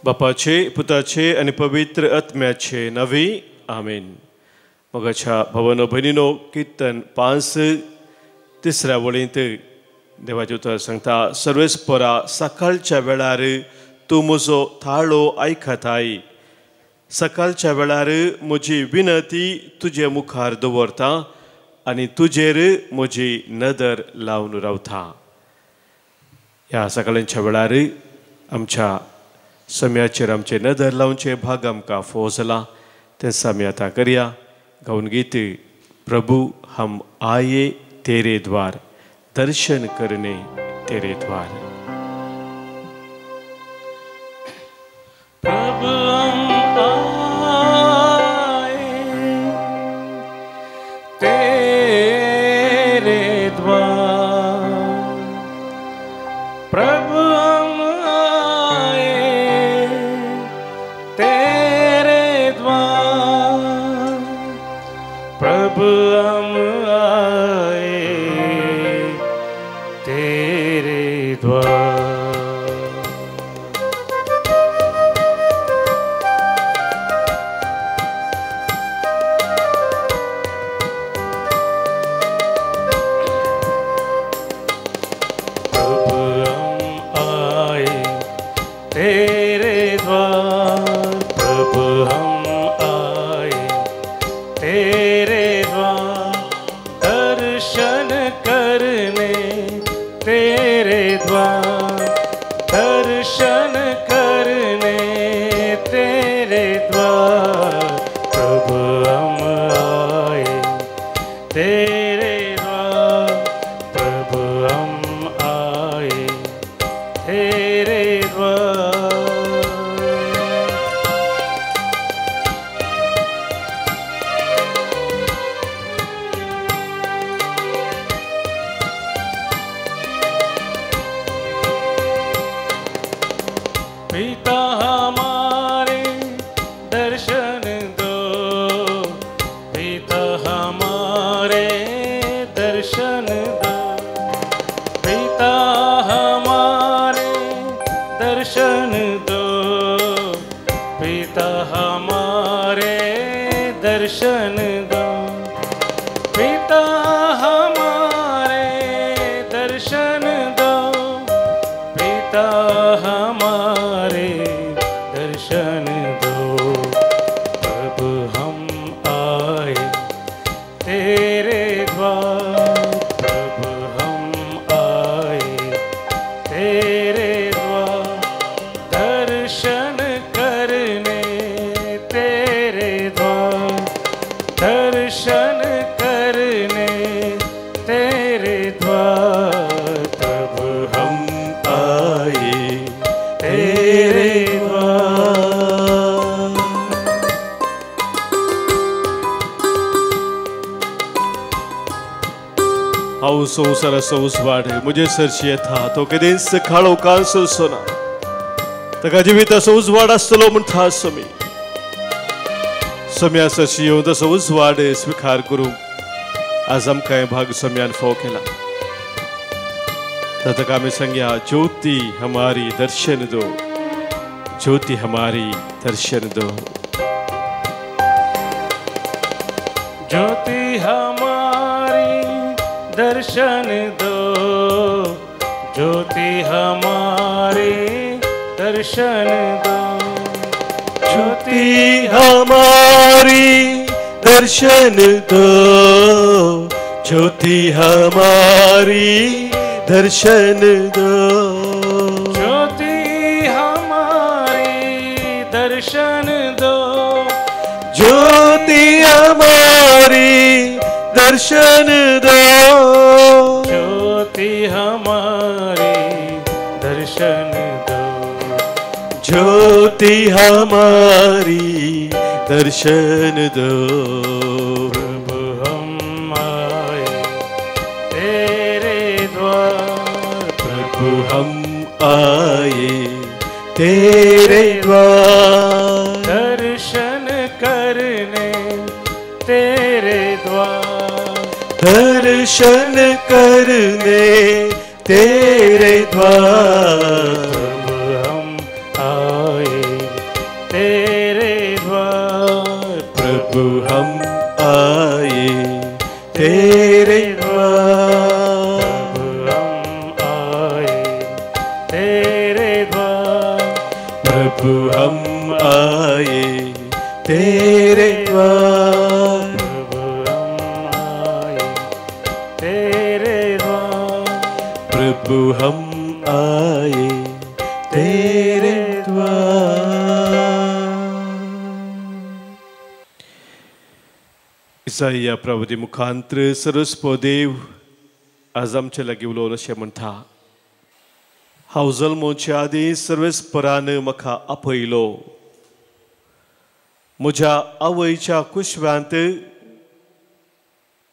बापाचे पुताचे आनी पवित्र आत्म्याचे नवी आमेन. मोगाच्या भावानो भयणीनो, किर्तन 5 तिसऱ्या वळींत देवाचें उतर सांगता, सर्वेस्परा सकाळच्या वेळार तूं म्हजो थाळो आयकताय, सकाळच्या वेळार म्हजी विनंती तुजे मुखार दवरता आनी तुजेर म्हजी नदर लावन रावता. ह्या सकाळच्या वेळार आमच्या सम्याचेर आमचे नदर लावचे भाग आमकां फोव जाला, तें आमी आतां करया. गावन गीत प्रभु हम आये तेरे द्वार, दर्शन करणे तेरे द्वार. प्रभु हम आए तेरे द्वार, प्रभु हम आए तेरे द्वार, प्रभु हम आए तेरे द्वार. प्रभु हम आए तेरे द्वार, प्रभु हम आए तेरे द्वार, दर्शन करने तेरे द्वार, दर्शन करने तेरे द्वार, प्रभु हम आए तेरे द्वार, प्रभु हम आए तेरे द्वार. पिता हमारे दर्शन दो, पिता हमारे दर्शन दो, पिता हमारे दर्शन दो, पिता हमारे दर्शन दो, पिता हमारे दर्शन दो, पिता हमारे दर्शन दो. प्रभु हम आए तेरे द्वार, प्रभु हम आए तेरे द्वार, दर्शन करने तेरे द्वार, दर्शन करने तेरे द्वार, प्रभु हम आए तेरे द्वार. हांव संवसाराचो उजवाड म्हजे सरशी येता, तो केदेंच काळो काळ सोंसो ना, ताका जिविताचो उजवाड आसतलो म्हणटा स्वामी. सम्या सरशी येवन तसो उजवाड स्विकार करूंक आज आमकां हें भाग सम्यान फोव केला. ताका आमी सांगया, ज्योती हमारी दर्शन दो, ज्योति हमारी दर्शन दो. ज्योति हमारी दर्शन दो, ज्योति हमारी दर्शन दो, ज्योति हमारी दर्शन दो, ज्योति हमारी दर्शन दो, ज्योति हमारी दर्शन दो, ज्योति हमारी दर्शन दो, ज्योति हमारी दर्शन दो, ज्योति हमारी दर्शन दो. प्रभु हम आए तेरे द्वार, प्रभु हम आए तेरे द्वार, दर्शन करने तेरे द्वार, दर्शन करने तेरे द्वार, प्रभु हम आए तेरे द्वार। प्रभु हम आए तेरे द्वार, प्रभु हम आए तेरे द्वार, प्रभु हम आए तेरे द्वार। इसाईया प्रभुदी मुखांत्र सरस्पो देव आज आमचे लागीं उलोवन अशें म्हणटा, हांव जल्मोचे आदीं सर्वेस्परान म्हाका आपयलो, म्हज्या आवयच्या कुशव्यांत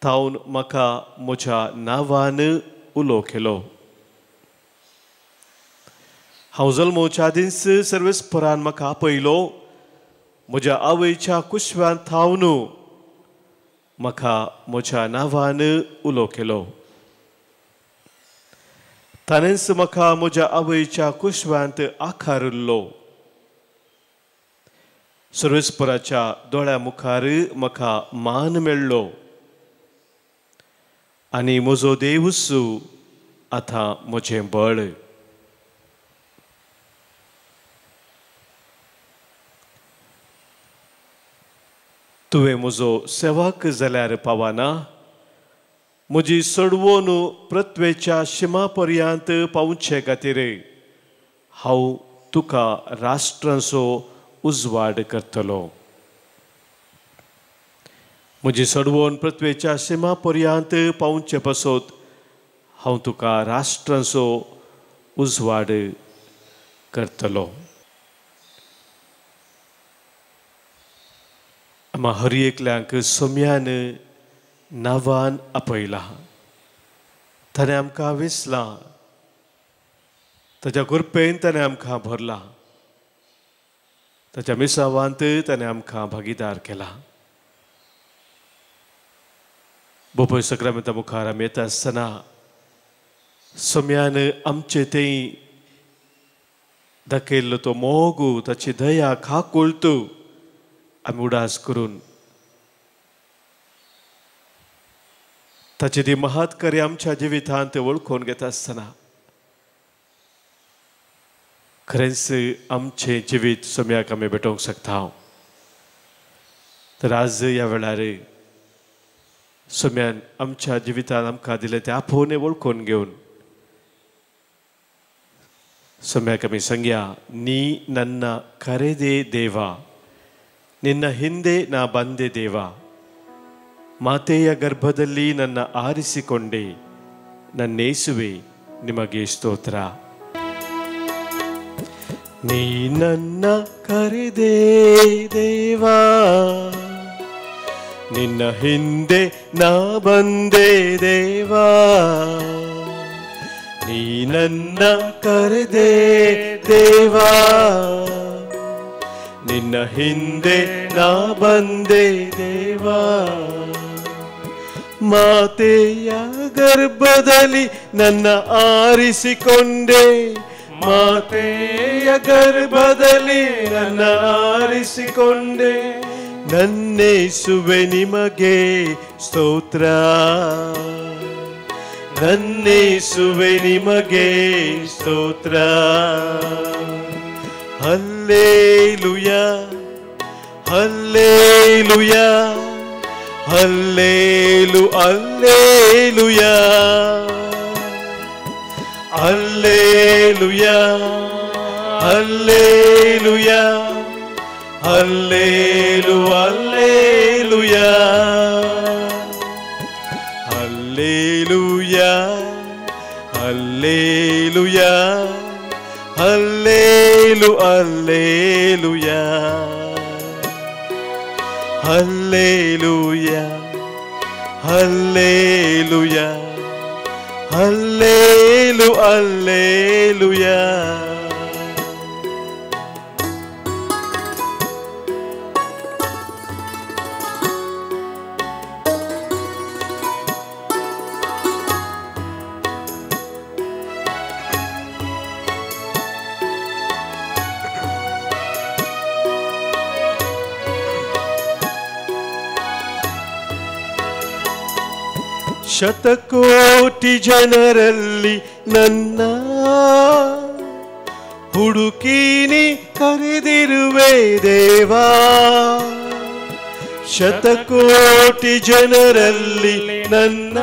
थावन म्हाका म्हज्या नांवान उलो केलो। हांव जल्मोच्या आदींच सर्वेस्परान म्हाका आपयलो, म्हज्या आवयच्या कुशव्यांत थावन म्हाका म्हज्या नांवान उलो केलो। ताणेंच म्हाका म्हज्या आवयच्या कुशव्यांत आकारिल्लो, सर्वेस्पराच्या दोळ्या मुखार म्हाका मान मेळ्ळो आनी म्हजो देवूच आतां म्हजें बळ। तुवें म्हजो सेवक जाल्यार पावना, म्हजी सोडवण पृथ्वेच्या शिमा पर्यंत पावचे खातीर हांव तुका राष्ट्रांचो उजवाड करतलो। म्हजी सोडवण पृथ्वेच्या शिमा पर्यंत पावचे पासत हांव तुका राष्ट्रांचो उजवाड करतलो। आमा हर एकल्यांक सोम्यान नांवान आपयला, ताणें आमकां विसलां, ताच्या कृपेन ताणें आमकां भरलां, ताच्या मिसावांत ताणें आमकां भागीदार केला। बोपय सक्रामेंता मुखार आमी येता आसतना सोम्यान आमचे थंय दाखयल्लो तो मोग, ताची दया खाकुळत आमी उडास करून ताची ती महत्कार्य आमच्या जिवितांत वळखून घेता आसतना खरेंच आमचें जिवीत सोम्याक आमी भेटोवंक शकता। तर आज ह्या वेळार सोम्यान आमच्या जिवितांत आमकां दिलें तें आपोवणें वळखून घेवन सोम्याक आमी सांगया, नी नन्ना खरेदे देवा, ನಿನ್ನ ಹಿಂದೆ ನಾ ಬಂದೆ ದೇವಾ, ಮಾತೆಯ ಗರ್ಭದಲ್ಲಿ ನನ್ನ ಆರಿಸಿಕೊಂಡೆ, ನನ್ನೇಸುವೆ ನಿಮಗೆ ಸ್ತೋತ್ರ. ನೀ ನನ್ನ ಕರೆದೆ ದೇವಾ, ನಿನ್ನ ಹಿಂದೆ ನಾ ಬಂದೆ ದೇವಾ, ನೀ ನನ್ನ ಕರೆದೆ ದೇವಾ, ನಿನ್ನ ಹಿಂದೆ ನಾ ಬಂದೆ ದೇವಾ, ಮಾತೆಯ ಗರ್ಭದಲ್ಲಿ ನನ್ನ ಆರಿಸಿಕೊಂಡೆ, ಮಾತೆಯ ಗರ್ಭದಲ್ಲಿ ನನ್ನ ಆರಿಸಿಕೊಂಡೆ, ನನ್ನೇಸುವೆ ನಿಮಗೆ ಸ್ತೋತ್ರ, ನನ್ನೇಸುವೆ ನಿಮಗೆ ಸ್ತೋತ್ರ. ಹಲ್ಲೇಲುಯಾ, ಹಲ್ಲೇಲುಯಾ, ಹಲ್ಲೇಲು alleluia, alleluia, alleluia, ಹಲ್ಲೇಲು alleluia, alleluia, alleluia, ಹಲ್ಲೇಲು alleluia, alleluia, alleluia, ಹಲ್ಲೇಲು alleluia. ಶತಕೋಟಿ ಜನರಲ್ಲಿ ನನ್ನ ಹುಡುಕೀನಿ ಕರೆದಿರುವೆ ದೇವಾ. ಶತಕೋಟಿ ಜನರಲ್ಲಿ ನನ್ನ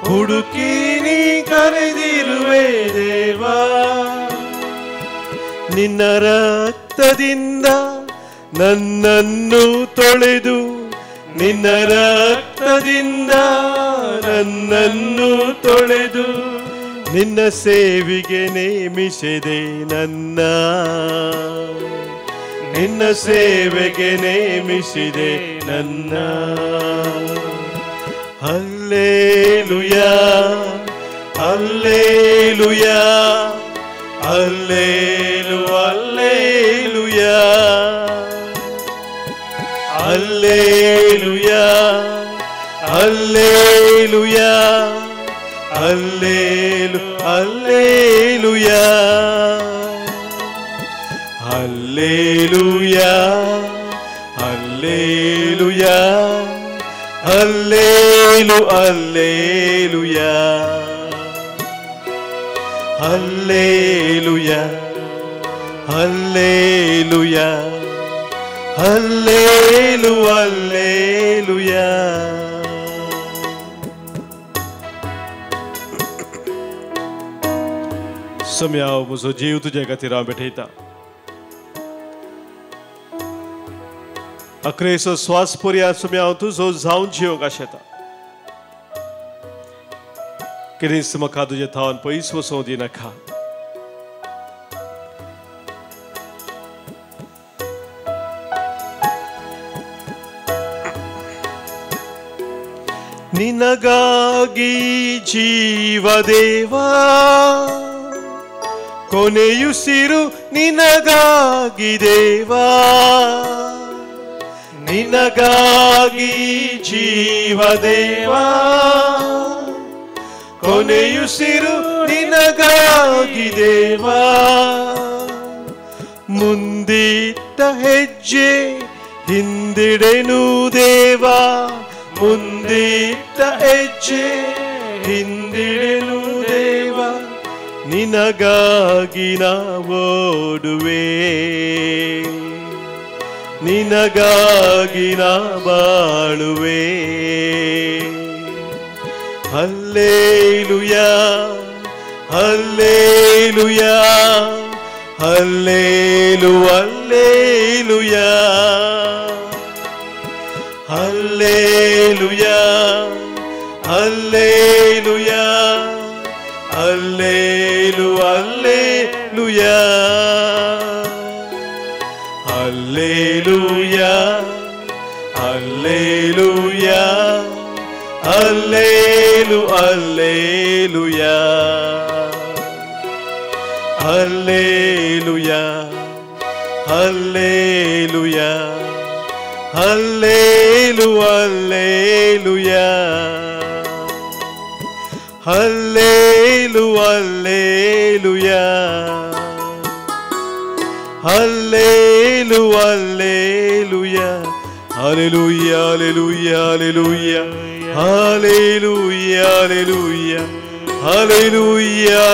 ಹುಡುಕೀನಿ ಕರೆದಿರುವೆ ದೇವಾ. ನಿನ್ನ ರಕ್ತದಿಂದ ನನ್ನನ್ನು ತೊಳೆದು, ನಿನ್ನ ರಕ್ತದಿಂದ ನನ್ನನ್ನು ತೊಳೆದು, ನಿನ್ನ ಸೇವೆಗೆ ನೇಮಿಸಿದೆ ನನ್ನ, ನಿನ್ನ ಸೇವೆಗೆ ನೇಮಿಸಿದೆ ನನ್ನ. ಹಲ್ಲೆಲೂಯಾ, ಹಲ್ಲೆಲೂಯಾ, ಹಲ್ಲೇಲು ಹಲ್ಲೆಲೂಯಾ, ಹಲ್ಲೆಲೂಯಾ, ಹಲ್ಲೆಲೂಯಾ, ಹಲ್ಲೇಲು ಹಲ್ಲೆಲೂಯಾ, ಹಲ್ಲೆಲೂಯಾ, ಹಲ್ಲೆಲೂಯಾ, ಹಲ್ಲೇಲು ಹಲ್ಲೆಲೂಯಾ, ಹಲ್ಲೆಲೂಯಾ, ಹಲ್ಲೆಲೂಯಾ, ಹಲ್ಲೇಲು ಹಲ್ಲೆಲೂಯಾ. सम्या म्हजो जीव तुजे खातीर हांव भेटयता. अक्रेचो स्वास पर्यांत सम्या हांव तुजो जावन जिवंक आशेता. कितेंच म्हाका तुजे थावन पयस वचूंक दिनाका. ನಿನಗಾಗಿ ಜೀವದೇವಾ, ಕೊನೆಯುಸಿರು ನಿನಗಾಗಿ ದೇವಾ, ನಿನಗಾಗಿ ಜೀವದೇವಾ, ಕೊನೆಯುಸಿರು ನಿನಗಾಗಿ ದೇವಾ. ಮುಂದಿಟ್ಟ ಹೆಜ್ಜೆ ಹಿಂದಿಡೆನು ದೇವಾ, ಮುಂದಿಟ್ಟ ಹೆಜ್ಜೆ ಹಿಂದಿಡೆನು ದೇವಾ, ನಿನಗಾಗಿ ನಾ ಓಡುವೆ, ನಿನಗಾಗಿ ನಾ ಬಾಳುವೆ. ಹಲ್ಲೆಲೂಯಾ, ಹಲ್ಲೆಲೂಯಾ, ಹಲ್ಲೇಲು ಹಲ್ಲೆಲೂಯಾ, ಹಲ್ಲೆಲೂಯಾ, ಹಲ್ಲೆಲೂಯಾ, ಹಲ್ಲೇಲು ಹಲ್ಲೆಲೂಯಾ, ಹಲ್ಲೆಲೂಯಾ, ಹಲ್ಲೆಲೂಯಾ, ಹಲ್ಲೇಲು ಹಲ್ಲೆಲೂಯಾ, ಹಲ್ಲೆಲೂಯಾ, ಹಲ್ಲೆಲೂಯಾ, ಹಲ್ಲೇಲು ಹಲ್ಲೆಲೂಯಾ, ಹಲ್ಲೇಲು ಹಲ್ಲೆಲೂಯಾ, ಹಲ್ಲೇಲು ಹಲ್ಲೆಲೂಯಾ, ಹಲ್ಲೆಲೂಯಾ, ಹಲ್ಲೆಲೂಯಾ, ಹಲ್ಲೆಲೂಯಾ, ಹಲ್ಲೆಲೂಯಾ, ಹಲ್ಲೆಲೂಯಾ, ಹಲ್ಲೆಲೂಯಾ, ಹಲ್ಲೆಲೂಯಾ,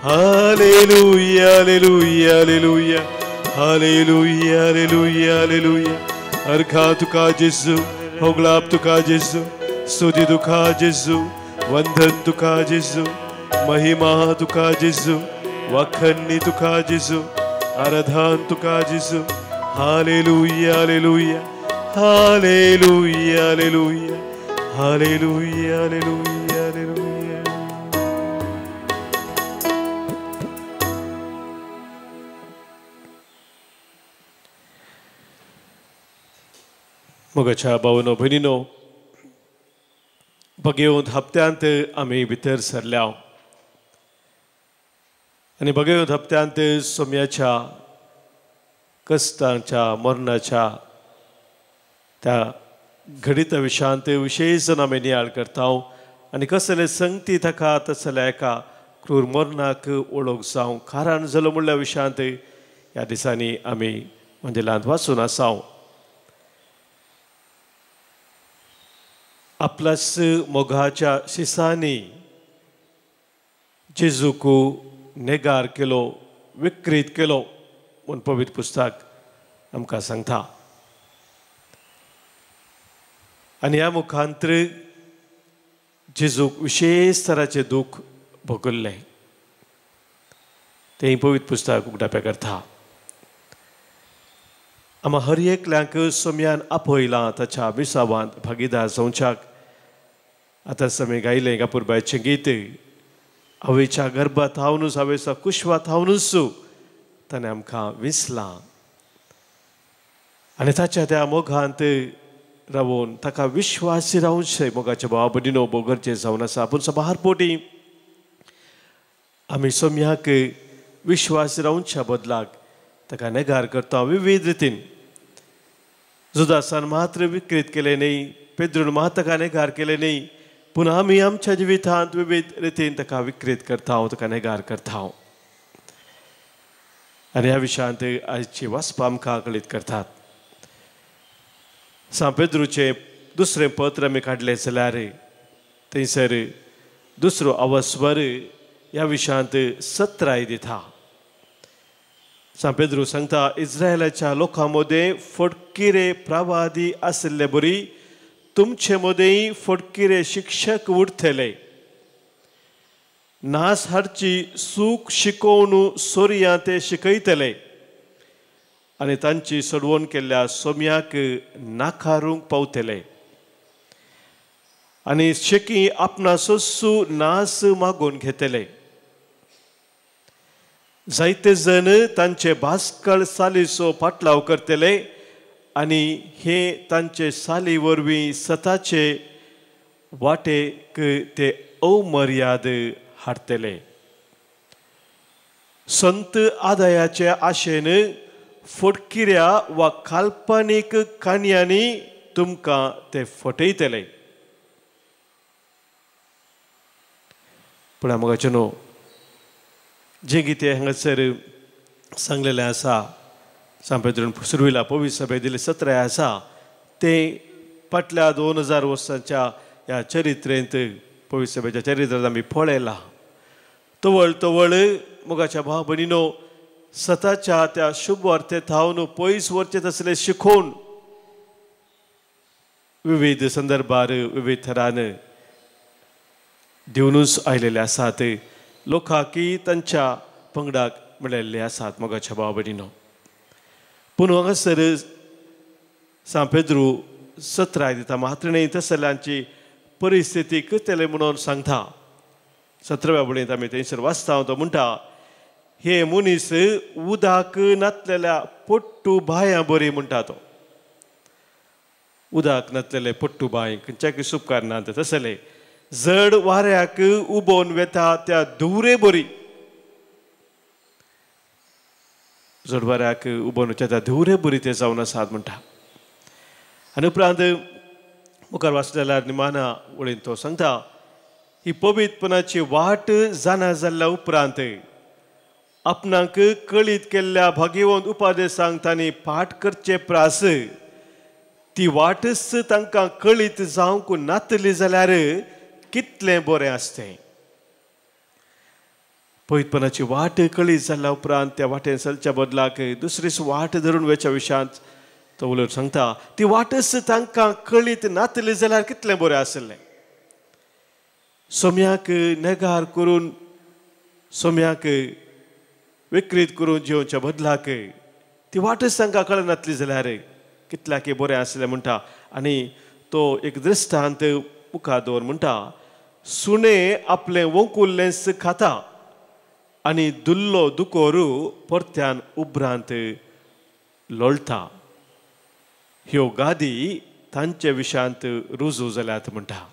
ಹಲ್ಲೆಲೂಯಾ, ಹಲ್ಲೆಲೂಯಾ, ಹಲ್ಲೆಲೂಯಾ, ಹಲ್ಲೆಲೂಯಾ, ಹಲ್ಲೆಲೂಯಾ. ಅರ್ಘಾ ತುಕಾ ಜೇಸು, ಹೊಗಳಾಪ್ ತುಕಾ ಜೇಸು, ಸ್ತುತಿ ತುಕಾ ಜೇಸು, ವಂದನ್ ತುಕಾ ಜೇಸು, ಮಹಿಮಾ ತುಕಾ ಜೇಸು, ವಖನ್ನಿ ತುಕಾ ಜೇಸು, ಆರಾಧನ್ ತುಕಾ ಜೇಸು. ಹಾಲೆಲೂಯಾ, ಹಲ್ಲೆಲೂಯಾ, ಹಾಲೆಲೂಯಾ, ಹಲ್ಲೆಲೂಯಾ, ಹಾಲೆಲೂಯಾ, ಹಲ್ಲೆಲೂಯಾ, ಹಲ್ಲೆಲೂಯಾ. मोगाच्या भावनो भयणीनो, भगेवंत हप्त्यांत आमी भितर सरल्या आनी भगेवंत हप्त्यांत सोम्याच्या कश्टांच्या मरणाच्या त्या घडिता विशयांत विशेश आमी नियाळ करता आनी कसले संगती ताका तसल्या एका क्रूर मरणाक ओळख जावं कारण जालो म्हणल्या विशयांत ह्या दिसांनी आमी मंदिरांत वाचून आसा. आपल्याच मोगाच्या शिसांनी जेजूक नेगार केलो, विक्रीत केलो म्हूण पवित्र पुस्तक आमकां सांगता. आनी ह्या मुखांतर जेजूक विशेश तराचें दूख भोगल्लें तें पवित्र पुस्तक उगडापें करता. आमा हर एकल्यांक सोम्यान आपयलां ताच्या मिसावांत भागीदार जावच्याक. आतां समी गायलें कापूरबायचें गीत, आवयच्या गर्भात थावनूच, आवयच्या कुशवा थावनूच ताणें आमकां विसलां आनी ताच्या त्या मोगांत रावून ताका विश्वासी रावचें मोगाच्या भावा भयणीनो भोव गरजेचें जावन आसा. पूण सबार पोटी आमी सोम्याक विश्वासी रावच्या बदलाक ताका नेगार करता विविध रितीन. जुदासान मात्र विक्रीत केलें न्हय, पेद्रून मात ताका नेगार केलें न्हय, पूण आमी आमच्या जिवितांत विविध रितीन ताका विक्रीत करता, ताका नेगार करता. आनी ह्या विशयांत आयची वाचपा आमकां कळीत करतात. सांत पेद्रूचें दुसरें पत्र आमी काडलें जाल्यार थंयसर दुसरो अवस्वर ह्या विशयांत सत्राय दिता. सांत पेद्रू सांगता, इस्रायलाच्या लोकां मदें फटकिरे प्रवादी आशिल्ले बरी तुमचे मदें फटकिरे शिक्षक उरतले. नास हाडची सूख शिकोवन सोरयां ते शिकयतले आनी तांची सोडवण केल्ल्या सोम्याक नाकारूंक पावतले आनी शेकी आपणा सोसू नास मागून घेतले. जायते जण तांचे भास्कळ सालीचो पाटलाव करतले आनी हे तांचे साली वरवीं सताचे वाटेक ते अमर्याद हाडटले. संत आदायाचे आशेन फटकिऱ्या वा काल्पनीक काणयांनी तुमकां ते फटयतले. पूण मोगाचे न्हू, जें कितें हांगासर सांगलेलें आसा, सांत पेद्रून सुरवेला पवित्र सभे दिल्ले सत्राय आसा, तें फाटल्या 2000 वर्सांच्या ह्या चरित्रेंत, पवित्र सभेच्या चरित्रांत आमी पळयलां. तवळ तवळ मोगाच्या भाव भयणीनो सताच्या त्या शुभ वार्ते थावन पयस वरचें तसलें शिकोवन विविध संदर्भार विविध थरान दिवनूच आयलेले आसात. लोकांकी तांच्या पंगडाक मेळिल्ले आसात मोगाच्या भाव भयणीनो. पूण हांगासर सांत पेद्रू सत्राय दिता मात्र न्हय, तसल्यांची परिस्थिती करतले म्हणून सांगता. 17व्या वळींत आमी थंयसर वाचता, तो म्हणटा, हे मनीस उदक नातलेल्या पोट्टू बांयां बरी म्हणटा. तो उदक नातलेले पोट्टू बांय खंयच्याकूय उपकारना तसले जड वाऱ्याक उबोवन वेता त्या धुवरे बरी, जड वाऱ्याक उबोवन वता त्या धुवरे बरी ते जावन आसात म्हणटा. आनी उपरांत मुखार वाचलेल्या निमाना वळीन तो सांगता, ही पवित्रपणाची वाट जाणा जाल्ल्या उपरांत आपणाक कळीत केल्ल्या भाग्यवंत उपदेशांक तांणी पाठ करचे प्रास ती वाटच तांकां कळीत जावंक नातली जाल्यार कितलें बरें आसतें. पवित्रपणाची वाट कळीत जाल्ल्या उपरांत त्या वाटेन चलच्या बदलाक दुसरीच वाट धरून वेच्या विशयांत तो उलोवन सांगता, ती वाटच तांकां कळीत नातली जाल्यार कितलें बरें आसलें. सोम्याक नेगार करून, सोम्याक विक्रीत करून जिवच्या बदलाक ती वाटच तांकां कळनातली जाल्यार कितल्याकी बरें आसलें म्हणटा. आनी तो एक दृश्टांत मुखार दवर म्हणटा, सुणें आपलें वंकुल्लेंच खाता आनी दुल्लो दुकोरू परत्यान उपरांत लोळटा. ह्यो गादी तांचे विशयांत रुजू जाल्यात म्हणटा.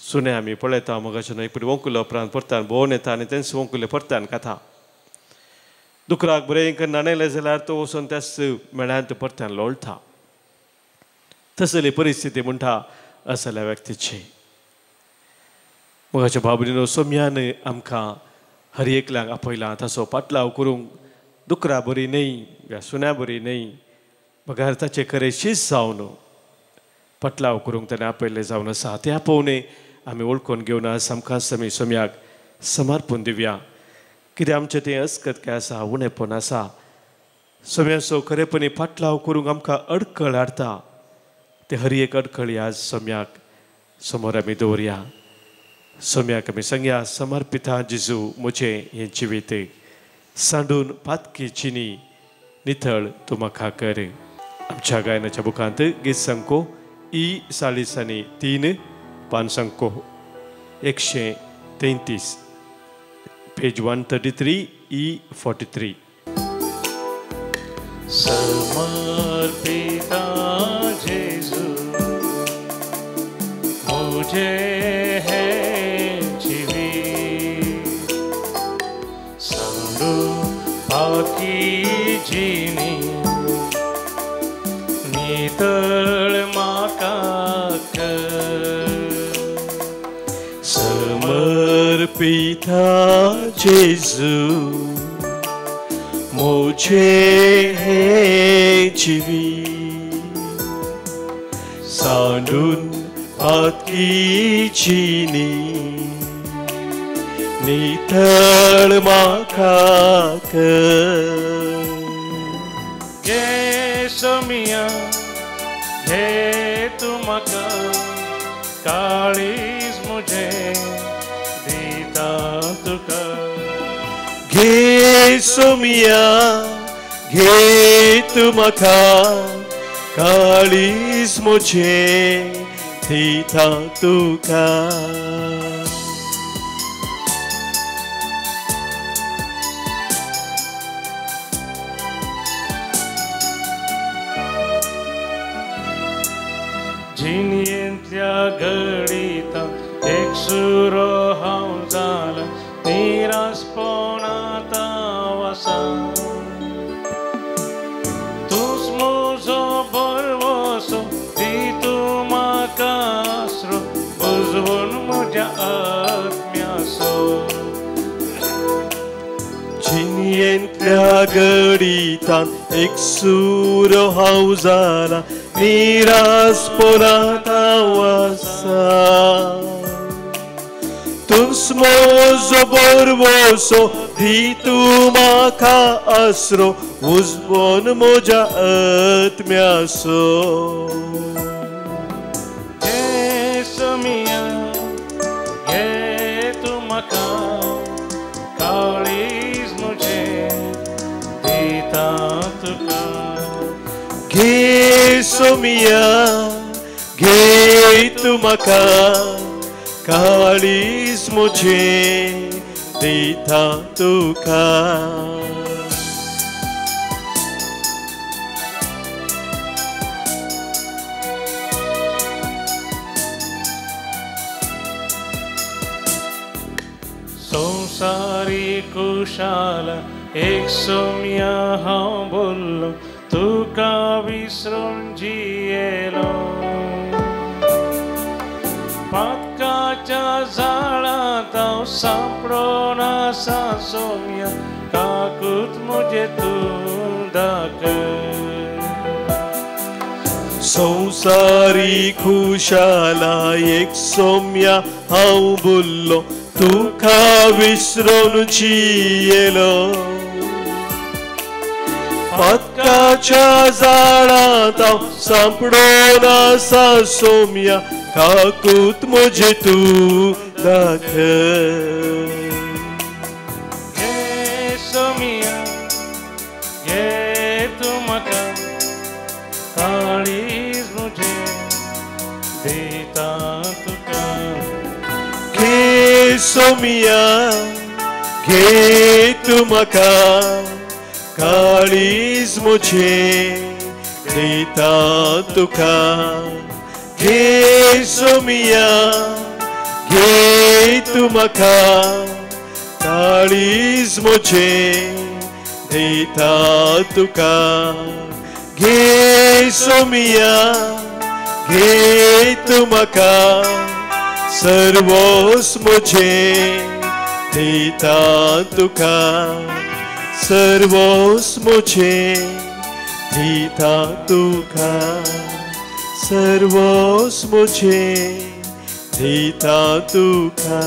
सुणें आमी पळयता मगाचे एक फावटी वंकुल्या उपरांत परत्यान भोंवन येता आनी तेंच वंकुले परत्यान खाता. दुकराक बरें न्हाणयलें जाल्यार तो वचून त्याच मेळ्यांत परत्यान लोळटा. तसली परिस्थिती म्हणटा असल्या व्यक्तीची. मोगाच्या भाव सोम्यान आमकां हर एकल्यांक आपयलां ताचो पाटलाव करूंक दुकरा बरी न्हय वा सुण्या बरी न्हय, बगार ताचें खरें शीस जावन पाटलाव करूंक ताणें आपयल्लें जावन आसा. तें आपोवणें आमी वळखून घेवन आज आमकां समी सोम्याक समर्पण दिवया. कितें आमचें तें अस्कत काय आसा, उणेपण आसा, सोम्याचो खरेपणी फाटलाव करूंक आमकां अडखळ हाडटा, ते हर एक अडखळी आज सोम्याक समोर आमी दवरया. सोम्याक आमी सांगया, समर्पिता जेजू म्हजें हें जिवीत, सांडून पातकी चिनी नितळ तूं म्हाका कर. आमच्या गायनाच्या बुकांत गीत संको ई 43 पान संको 133, पेज 133 ई 43. समर्पिता जेजू मुझे है जीवित, सांडू पाकी जिनी नितळ म्हाका कर. समर्पिता जेजू मुझे है जीवित, सांडून पातकी जिनी नितळ म्हाका कर. घे सोमिया घे तूं म्हाका, काळीज मुझे दिता तुका. घे सोमिया घे तूं म्हाका, काळीज मुझे दिता तुका. जिणेंतल्या घडिता एक सुरो हांव जाला, निरासपणांत हांव आसा. तूंच म्हजो भरवंसो, दी तूं म्हाका आसरो, बुजवण म्हज्या आत्म्याचो. जिणेंतल्या घडितान एक सुरो हांव जाला, निरासपणांत हांव आसा. तूंच म्हजो भरवंसो, दी तूं म्हाका आसरो, उजवण म्हज्या आत्म्याचो. घे सोमिया घे तूं म्हाका, काळीज मुझे दिता तुका. घे सोमिया घे तूं म्हाका, काळीज मुझे दिता तुका. संवसारी कुशाल एक सोमिया हांव बोल्लो, तुका विसरून जियेलो. पातकाच्या जाळांत हांव सांपडोन आसा सोमिया, काकूत मुझे तूं दाखय. संवसारी खुशाला एक सोम्या हांव बोल्लो, तुका विसरून जियेलो. पातकाच्या जाळांत हांव सांपडोन आसा सोम्या, काकूत मुझे तूं दाखय. घे सोमिया घे तूं म्हाका, काळीज मुझे दिता तुका. घे सोमिया घे तूं म्हाका, काळीज मुझे दिता तुका. घे सोमिया घे तूं म्हाका, काळीज मुझे दिता तुका. घे सोमिया घे तूं म्हाका, सर्वोस मुझे दिता तुका. सर्वोस मुझे दिता तुका, सर्वोस मुझे दिता तुका.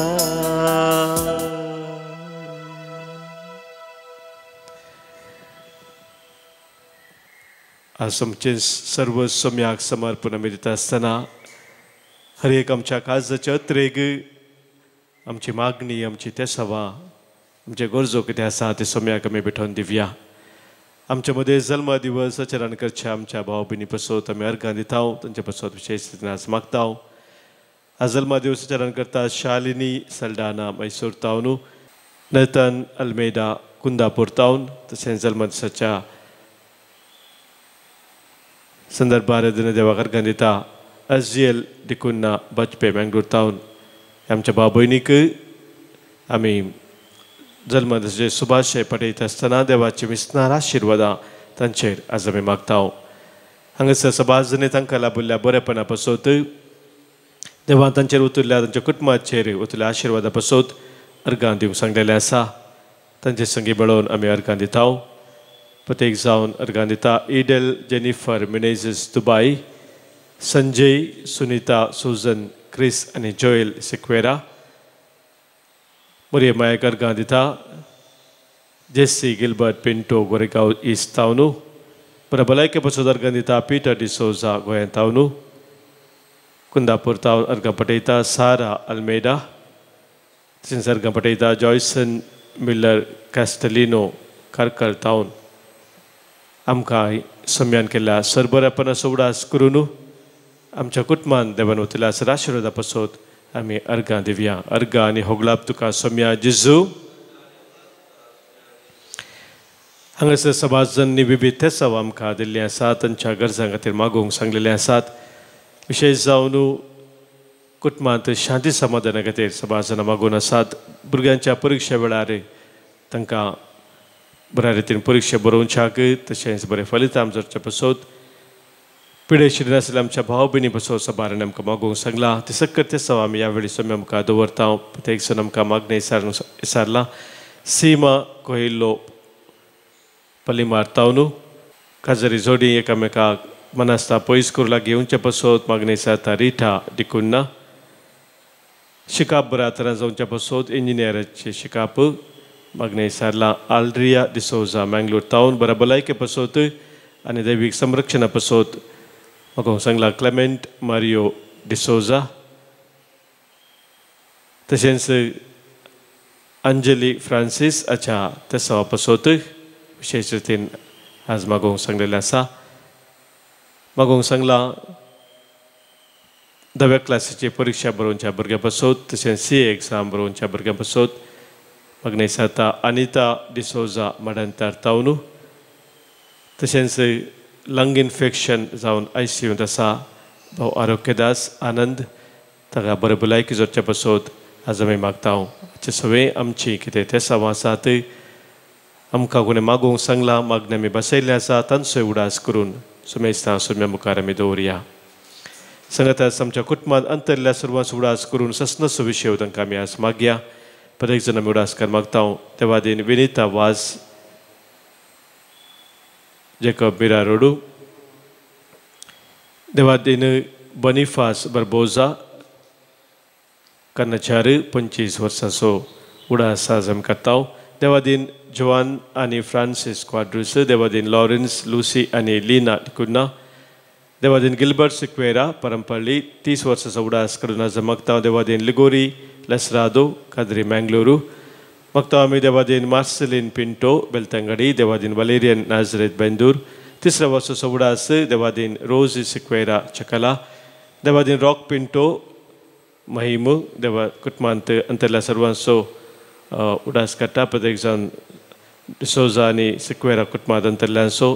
आज आमचें सर्व सोम्याक समर्पण आमी दिता आसतना हर एक आमच्या काळजाचे अत्रेग, आमची मागणी, आमची तेसवा, आमचे गरजो कितें आसा ते सोम्याक आमी भेटोवन दिवया. आमच्या मदें जल्म दिवस आचरण करच्या आमच्या भाव भयणी पसत आमी अर्गां दिता, तांचे पसत विशेश आज मागता. आज जल्म दिवस आचरण करता शालिनी सल्डाना मैसूर तावन, नतन अल्मेडा कुंदापूर तावन, तशेंच जल्म दिसाच्या संदर्भार देवाक अर्गां दिता अजियल डिकुन्ना बाजपे मँगलोर तावन. आमच्या भाव भयणीक आमी जल्मदिसाचे सुभाशय पठयता आसतना देवाची विसनार आशिर्वादां तांचेर आज आमी मागता. हांगासर सभाजने तांकां लाभिल्ल्या बरेपणा पासत देवान तांचेर उतरल्या तांच्या कुटुंबाचेर उतरल्या आशिर्वादा पासत अर्गां दिवंक सांगलेलें आसा. तांचे संगी मेळोवन आमी अर्गां दिता. प्रत्येक जावन अर्गां दिता Edel Jennifer Menezes Dubai, Sanjay, Sunita, Susan, Chris आनी जोएल सिक्वेरा. मोरये मायक अर्गां दिता जेसी गिलबर्ट पिंटो गोरेगांव इस्ट तावनू. बरें भलायके पसत अर्गां दिता पीटर डिसोजा गोंयांत तावनू. कुंदापूर तावन अर्गां पठयता सारा अल्मेडा. तशेंच अर्गां पठयता जॉयसन मिलर कॅस्टलिनो कार्कल तावन. आमकां सम्यान केल्ल्या सरबरापणाचो उडास करून आमच्या कुटुंबान देवान वतल्या सर आशिर्वादा पासत आमी अर्गां दिवया. अर्गां आनी होगलाप तुका सोम्या जेजू. हांगासर समाजांनी विविध तेसाव आमकां दिल्लीं आसात, तांच्या गरजां खातीर मागूंक सांगलेलें आसात. विशेश जावन कुटुंबांत शांती समाधाना खातीर समाजान मागून आसात. भुरग्यांच्या परिक्षे वेळार तांकां बऱ्या रितीन परिक्षा बरोवच्याक तशेंच बरें फलितांश जोडचे पासत पिडेशिल्ले आसल्या आमच्या भाव भयणी पासत सभारान आमकां मागूंक सांगलां. ते सक्कर तेसाव आमी ह्या वेळी सोम्या आमकां दवरता. प्रत्येक सण आमकां मागणें विचारलां. सीमा कोहिल्लो पलिमार तावनू काजरी जोडी एकामेकाक मनास्ता पयस करूं लागीं येवचे पासत मागणें विचारता रिटा डिकुन्ना. शिकाप बऱ्या तरान जावच्या पासत इंजिनियराचें शिकाप मागणें विचारलां आल्ड्रिया डिसोजा मँगलोर तावन. बऱ्या भलायके पासत आनी दैवीक संरक्षणा पासत म्हाका सांगलां क्लेमेंट मारियो डिसोजा. तशेंच अंजली फ्रांसीस हाच्या तेसावा पासत विशेश रितीन आज मागोवंक सांगलेलें आसा. मागोवंक सांगलां धाव्या क्लासीची परिक्षा बरोवच्या भुरग्यां पासत तशेंच सी ए एग्जाम बरोवच्या भुरग्यां पासत मागणें विचारता अनिता डिसोजा माडांतार तावनू. तशेंच लंग इन्फेक्शन जावन आयसीयूंत आसा भाव आरोग्यदास आनंद, ताका बरें भलायकी जोडचे पासत आज आमी मागता. हाचे सगळें आमची कितें तेसांव आसात आमकां कोणें मागूंक सांगलां, मागणें आमी बसयल्लें आसा, तांचोय उडास करून सुमेस्तां सोम्या मुखार आमी दवरया. सांगात आमच्या कुटुंबांत अंतरल्या सर्वांचो उडास करून ससनसो विशय तांकां आमी आज मागया. प्रत्येक जण आमी उडास कर मागता. देवादीन विनिता वाज, जेकब मिरा रोडू, देवादीन बनिफास बर्बोजा कर्नाचार 25 वर्सांचो उडास आज आमी करता. देवादीन जोआन आनी फ्रांसीस क्वाड्रुस, देवादीन लॉरेन्स लुसी आनी लिना डिकुन्ना, देवादीन गिलबर्ट सिक्वेरा परंपल्ली 30 वर्सांचो उडास करून आज मागता. देवादीन लिगोरी लेसरादो काद्री मँगलोरू मागता आमी. देवादीन मार्सेलीन पिंटो बेलतंगडी, देवादीन वलेरियन नाजरेत बेंदूर 3ऱ्या वर्साचो उडास, देवादीन रोजी सिक्वेरा चकला, देवादीन रॉक पिंटो महिम देवा कुटुंबांत अंतरल्या सर्वांचो उडास काडटा. प्रत्येक जावन डिसोजा आनी सिक्वेरा कुटुंबांत अंतरल्यांचो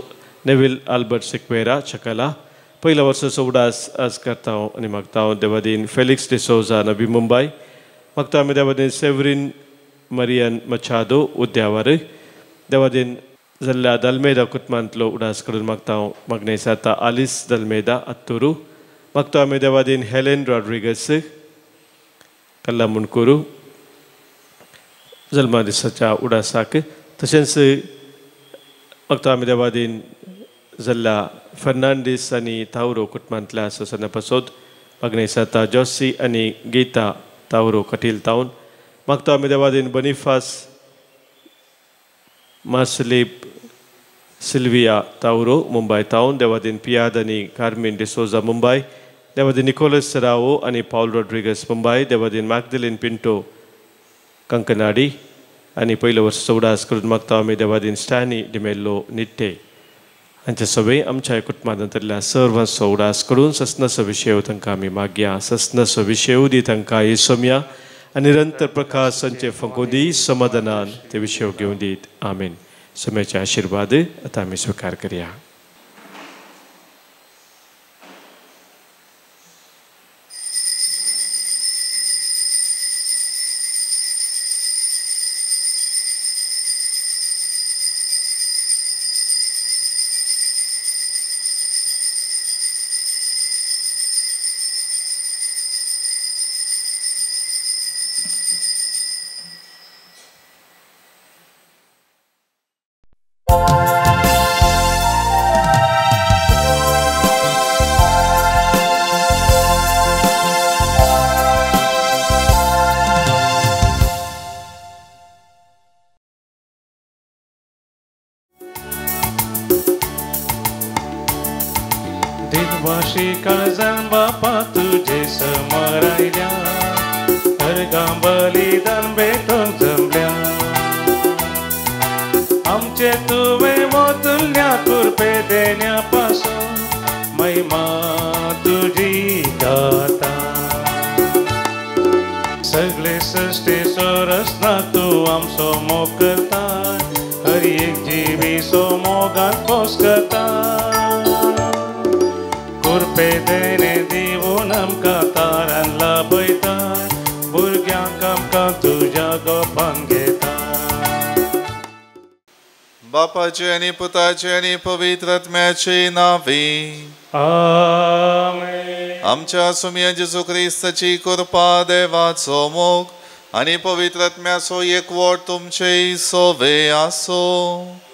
नेवील आल्बर्ट सिक्वेरा चकला 1ल्या वर्साचो उडास आज करता आनी मागता. देवादीन फेलिक्स डिसोजा नवी मुंबय मागता आमी. देवादीन सेवरीन मरियन मचादो उद्यावर, देवादीन जाल्ल्या दल्मेदा कुटुंबांतलो उडास करून मागता. मागणें विचारता आलिस दल्मेदा अत्तुरू मागता आमी. देवादीन हेलेन रॉड्रिगस कल्ला मुणकुरू जल्मा दिसाच्या उडासाक. तशेंच मागता आमी देवादीन जाल्ल्या फर्नांडीस आनी तावरो कुटुंबांतल्या ससना पासत मागणें विचारता जोसी आनी गीता तावरो कटील तावन मागता आमी. देवादीन बनिफास मार्सलीप सिल्विया तावरो मुंबय तावन, देवादीन पियाद आनी कार्मीन डिसोजा मुंबय, देवादीन निकोलस सरावो आनी पावल रॉड्रिगस मुंबय, देवादीन मॅगदलीन पिंटो कंकनाडी आनी पयलो वर्स उडास करून मागता आमी देवादीन स्टॅनी डिमेल्लो निट्टे हांचे सगळे आमच्या कुटुंबांतल्या सर्वांचो उडास करून ससनाचो विशय तांकां आमी मागया. ससनाचो विशय दी तांकां येसोमया आनी निरंतर प्रकाश संचे फंको दी समाधानान ते विशय घेवन दीत. आमेन. सम्याचे आशिर्वाद आतां आमी स्विकार करया. दिनवाशी काळजान बापा तुजे समोर आयल्या, अर्गां बलिदान भेटोवंक जमल्या. आमचे तुवें वतल्या कृपे देण्या पासून महिमा तुजी गाता. सगळे सृश्टीचो रचना तूं आमचो मोग करता, हर एक जिवीचो मोगान खोस करता. कृपे देणे दिवन आमकां तारान लाभयता, भुरग्यांक आमकां तुज्या गोपान घेता. बापाचे आनी पुताचे आनी पवित्र आत्म्याचे नांवे आमेन. आमच्या सुमया जेजू क्रिस्ताची कृपा, देवाचो मोग आनी पवित्र आत्म्याचो एकवट तुमचे सोवे आसो.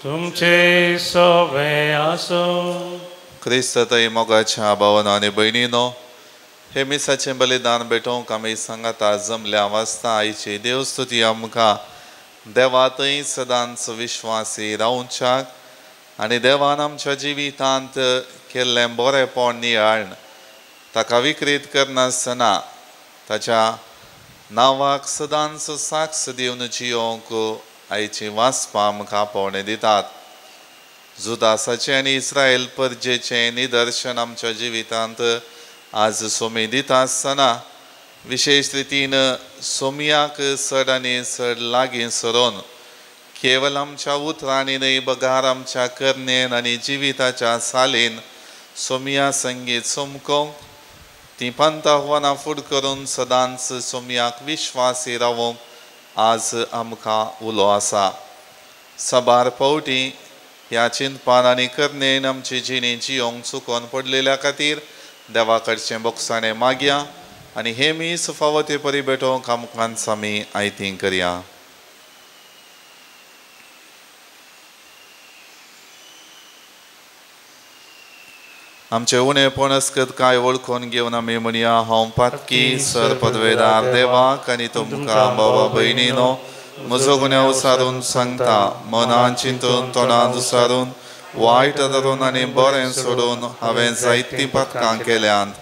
तुमचे सोवे आसो. क्रिस्ततय मोगाच्या भावना आनी भयणीनो, हे मिसाचें बलिदान भेटोवंक आमी सांगाता जमल्या वास्ता आयची देवस्तुती आमकां देवातय सदांच विश्वासी रावच्याक आनी देवान आमच्या जिवितांत केल्लें बरेंपण नियाळण ताका विकृत करनासतना ताच्या नांवाक सदांच साक्ष दिवन जियोंक आयची वाचपां आमकां पावणे दितात. जुदासाचें आनी इस्रायल परजेचें निदर्शन आमच्या जिवितांत आज सोमी दिता आसतना विशेश रितीन सोमयाक चड आनी चड लागीं सरोन केवल आमच्या उतरांनी न्हय बगार आमच्या करणेन आनी जिविताच्या सालीन सोमया संगीत चमकोवंक ती पंताहवानां फुड करून सदांच सोमयाक विश्वासी रावोंक आज आमकां उलो आसा. साबार फावटी ह्या चिंतपान आनी करणेन आमची जिणी जियोंक चुकोन पडलेल्या खातीर देवा कडचें बोगसाणें मागया आनी हे मीस फावो ते परी भेटोवंक आमकां आमी आयती करया. आमचे उणेपण अस्कत काय वळखून घेवन आमी म्हणया, हांव पातकी सर पदवेदार देवाक आनी तुमकां बाबा भयणीनो म्हजो गुन्यांव सारून सांगता. मनान चिंतून तोंडान दुसारून वायट धरून आनी बरें सोडून हांवें जायतीं पातकां केल्यांत.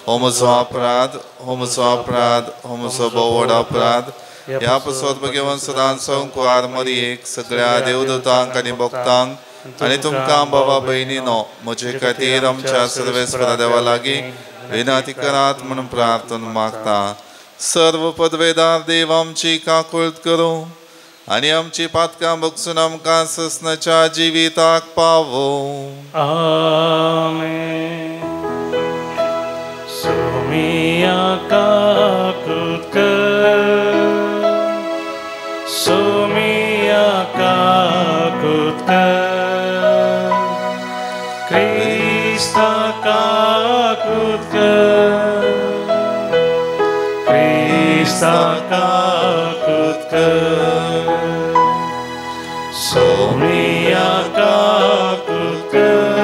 हो म्हजो अपराध, हो म्हजो अपराध, हो म्हजो भोव व्हड अपराध. ह्या पसत भगवान सदांच संकुवार मरियेक, सगळ्या देवदूतांक आनी भक्तांक आनी तुमकां बाबा भयणीनो म्हजे खातीर आमच्या सर्वेस्परा देवा लागीं विनंती करात म्हणून प्रार्थना मागता. सर्व पदवेदार देव आमची काकुळट करूं आनी आमची पातकां बगसून आमकां ससनाच्या जिविताक पावो. आमेन. सोमिया काकुळट कर, सोमिया काकुळट कर, क्रिस्ता काकुळट कर, क्रिस्ता काकुळट कर, सोमिया काकुळट कर,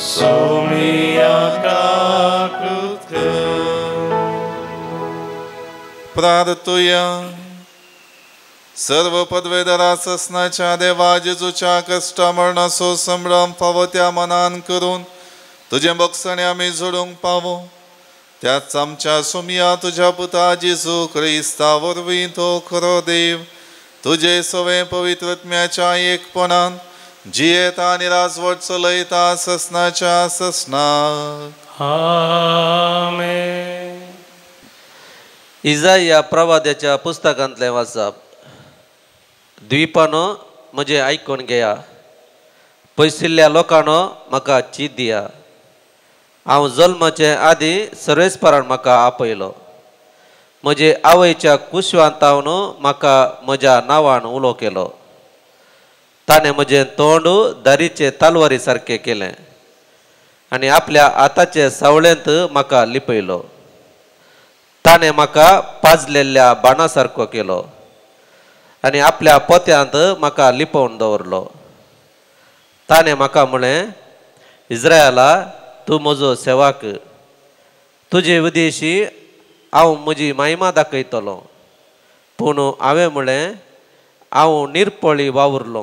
सोमिया काकुळट कर. प्रार्थुया. सर्व पदवेदारा ससनाच्या देवा जेजूच्या कश्टा मरणाचो संभ्रम फावो त्या मनान करून तुजें बक्षणें आमी जोडूंक पावो. त्याच आमच्या सोमया तुज्या पुता जेजू क्रिस्ता वरवीं तो खरो देव तुजे सवें पवित्र आत्म्याच्या एकपणान जियेता आनी राजवट चलयता ससनाच्या ससनाक. आमेन. इजाया प्रवाद्याच्या पुस्तकांतलें वाचप. द्वीपानो म्हजें आयकून घेया, पयसिल्ल्या लोकांनो म्हाका चीत दिया. हांव जल्माचे आदीं सर्वेस्परान म्हाका आपयलो, म्हजे आवयच्या कुशवांतावन म्हाका म्हज्या नांवान उलो केलो. ताणें म्हजें तोंड दारीचे तालवारी सारकें केलें आनी आपल्या हाताचे सावळेंत म्हाका लिपयलो. ताणें म्हाका पाजलेल्या बाणा सारको केलो आनी आपल्या पोत्यांत म्हाका लिपोवन दवरलो. ताणें म्हाका म्हळें, इज्रायला तूं म्हजो सेवाक, तुजे उदेशी हांव म्हजी महिमा दाखयतलो. पूण हांवें म्हळें, हांव निरपळी वावुरलो,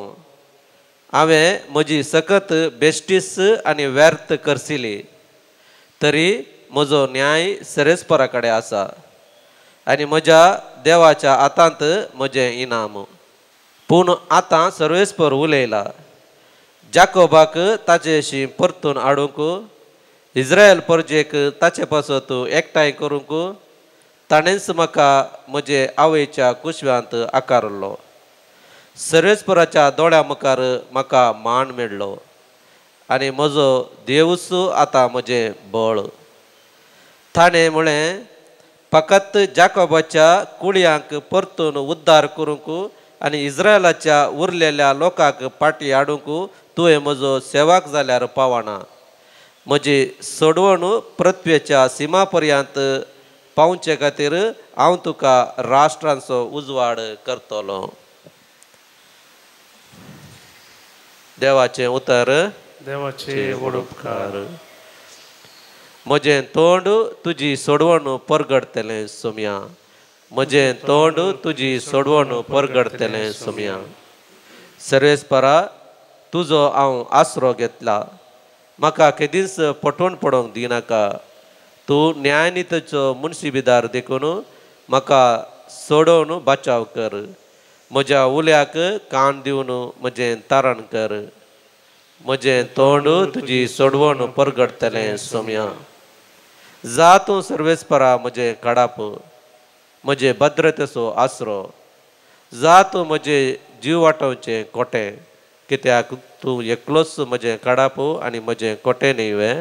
हांवें म्हजी सकत बेश्टीस आनी व्यर्थ करसिली, तरी म्हजो न्याय सरेस्परा कडेन आसा आनी म्हज्या देवाच्या हातांत म्हजें इनाम. पूण आतां सर्वेस्पर उलयला, जाकोबाक ताचेशी परतून हाडूंक, इज्रायल परजेक ताचे पासत एकठांय करूंक ताणेंच म्हाका म्हजे आवयच्या कुशव्यांत आकारलो. सर्वेस्पराच्या दोळ्या मुखार म्हाका मान मेळ्ळो आनी म्हजो देवूच आतां म्हजें बळ. ताणें म्हळें, फकत जाकोबाच्या कुळयांक परतून उद्धार करूंक आनी इज्रायलाच्या उरलेल्या लोकांक फाटीं हाडूंक तुवें म्हजो सेवाक जाल्यार पावना. म्हजी सोडवण पृथ्वेच्या सिमा पर्यंत पावचे खातीर हांव तुका राष्ट्रांचो उजवाड करतलो. देवाचें उतर. देवाचे व्हड उपकार. म्हजें तोंड तुजी सोडवण परगडतलें सोम्या, म्हजें तोंड तुजी सोडवण परगडतलें सोम्या. सर्वेस्परा तुजो हांव आसरो घेतला, म्हाका केदींच पटोवन पडोवंक दिनाका. तूं न्यायनितीचो मुन्सीबिदार देखून म्हाका सोडोवन बचाव कर. म्हज्या उल्याक कान दिवन म्हजें तारण कर. म्हजें तोंड तुजी सोडवण परगडतलें सोम्या. जा तूं सर्वेस्परा म्हजें काडाप, म्हजे भद्रतेचो आसरो. जा तूं म्हजें जीव वाटोवचें कोटें, कित्याक तूं एकलोच म्हजें काडाप आनी म्हजें कोटें न्ही वे.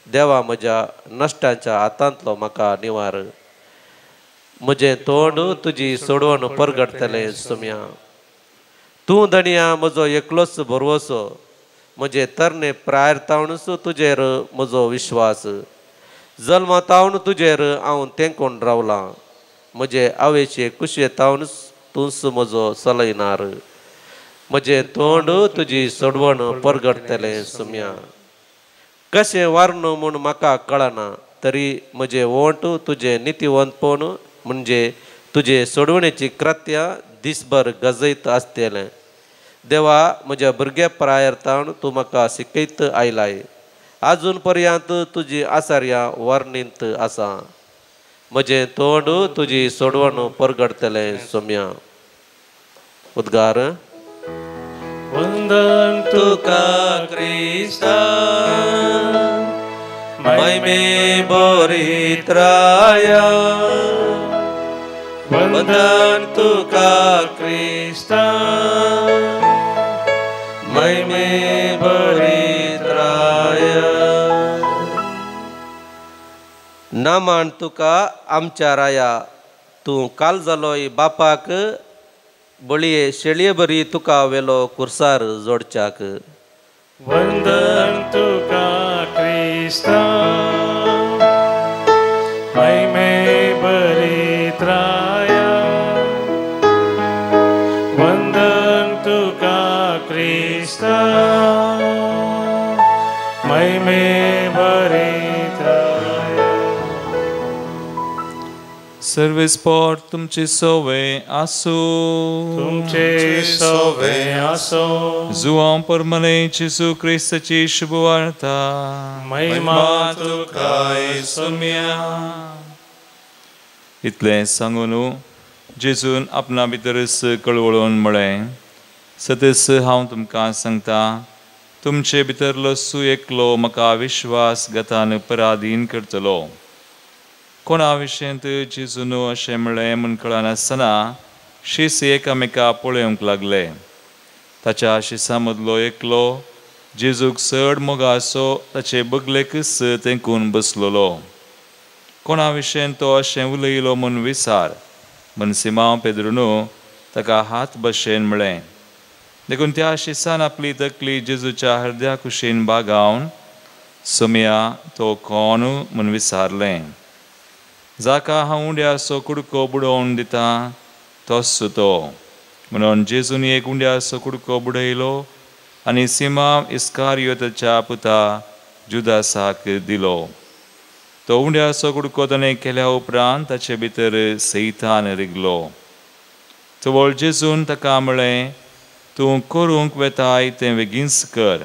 देवा म्हज्या नश्टांच्या हातांतलो म्हाका निवार. म्हजें तोंड तुजी सोडवण परगडतलें सोम्या. तूं धनया म्हजो एकलोच भरवसो, म्हजे तरणे प्रायर तावनूच तुजेर म्हजो विश्वास. जल्मा तावन तुजेर हांव तेंकोन रावलां, म्हजे आवयचे कुशे तावनूच तूंच म्हजो चलयनार. म्हजें तोंड तुजी सोडवण परगडतलें सोम्या. कशें वारनो म्हूण म्हाका कळना, तरी म्हजें ओंठ तुजें नितीवंतपण म्हणजे तुजे सोडवणेची कृत्यां दिसभर गजयत आसतलें. देवा म्हज्या भुरग्या प्रायर तावन तूं म्हाका शिकयत आयलाय, आजून पर्यंत तुजी आसार्या वर्णींत आसा. म्हजें तोंड तुजी सोडवण परगडतलें सोम्या. उद्गार. वंदन तुका क्रिस्ता, महिमे बोरित्राया. वंदन तुका क्रिस्ता, महिमे बोरित्राया. नामान तुका आमच्या राया, तूं काल जालोय बापाक बळये शेळये बरी तुका वेलो कुर्सार जोडच्याक. वंदन तुका क्रिस्ता, महिमे बरित्राया. वंदन तुका क्रिस्ता, महिमे बरित्राया. सर्वेस्पोर तुमचे सोवे आसूं. तुमचे सोवे आसूं. जुवां परमले जेजू क्रिस्ताची शुभवार्ता. महिमा तुका सोम्या. इतलें सांगून जेजून आपणा भितरच कळवळून म्हळें, सतस हांव तुमकां सांगता, तुमचे भितरलो सु एकलो म्हाका विश्वासघातान पराधीन करतलो. कोणा विशयंत जेजून अशें म्हळें म्हूण कळनासतना शीस एकामेका पळोवंक लागले. ताच्या शिसां मदलो एकलो जेजूक चड मोगासो ताचे बगलेकच तेंकून बसलेलो. कोणा विशयंत तो अशें उलयलो म्हूण विचार म्हूण सिमांव पेद्रून ताका हात भशेन म्हळें. देखून त्या शिसान आपली तकली जेजूच्या हृदया कुशीन बागावन सोमया तो कोण म्हूण विचारलें. जाका हांव उंड्याचो कुडको बुडोवन दिता तोच तो. म्हणून जेजून एक उंड्याचो कुडको बुडयलो आनी सिमांव इस्कारियोताच्या पुता जुदासाक दिलो. तो उंड्याचो कुडको ताणें केल्या उपरांत ताचे भितर सैतान रिगलो. तवळ जेजून ताका म्हळें, तूं करूंक वेताय तें बेगीनच कर.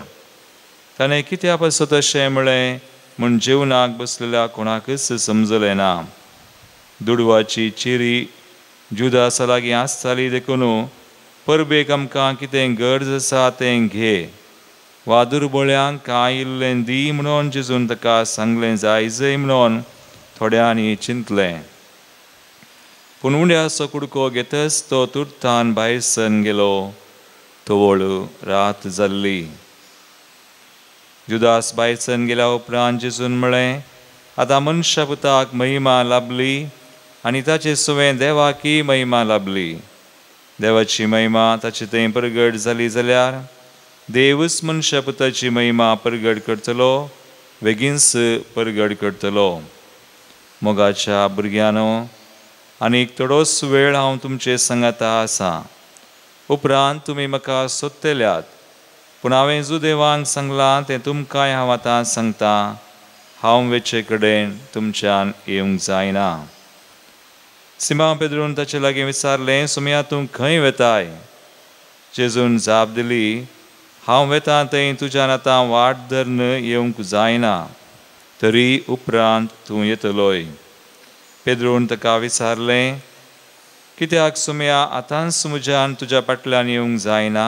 ताणें कित्या पासत अशें म्हळें म्हूण जेवणाक बसलेल्या कोणाकच समजलें ना. दुडवाची चिरी जुदासा लागीं आसताली देखून परबेक आमकां कितें गरज आसा तें घे वा दुर्बळ्यांक कांय इल्लें दी म्हणून जेजून ताका सांगलें जायजय म्हणून थोड्यांनी चिंतलें. पूण उंड्याचो कुडको घेतच तो तुर्तान भायर सरून गेलो. तवळ रात जाल्ली. जुदास भायर सरून गेल्या उपरांत जेजून म्हळें, आतां मनशा पुताक महिमा लाभली आनी ताचे सुवें देवाकय महिमा लाभली. देवाची महिमा ताचे थंय परगट जाली जाल्यार देवच मनशा पुताची महिमा परगट करतलो, बेगीनच परगट करतलो. मोगाच्या भुरग्यांनो, आनीक थोडोच वेळ हांव तुमचे सांगाता आसा. उपरांत तुमी म्हाका सोदतल्यात, पूण हांवें जुदेवांक सांगलां तें तुमकांय हांव आतां सांगता, हांव वेचे कडेन तुमच्यान येवंक जायना. सिमांव पेद्रून ताचे लागीं विचारलें, सोमया तूं खंय वेताय? जेजून जाप दिली, हांव वेतां थंय तुज्यान आतां वाट धरून येवंक जायना, तरी उपरांत तूं येतलोय. पेद्रून ताका विचारलें, कित्याक सोमया आतांच म्हज्यान तुज्या फाटल्यान येवंक जायना?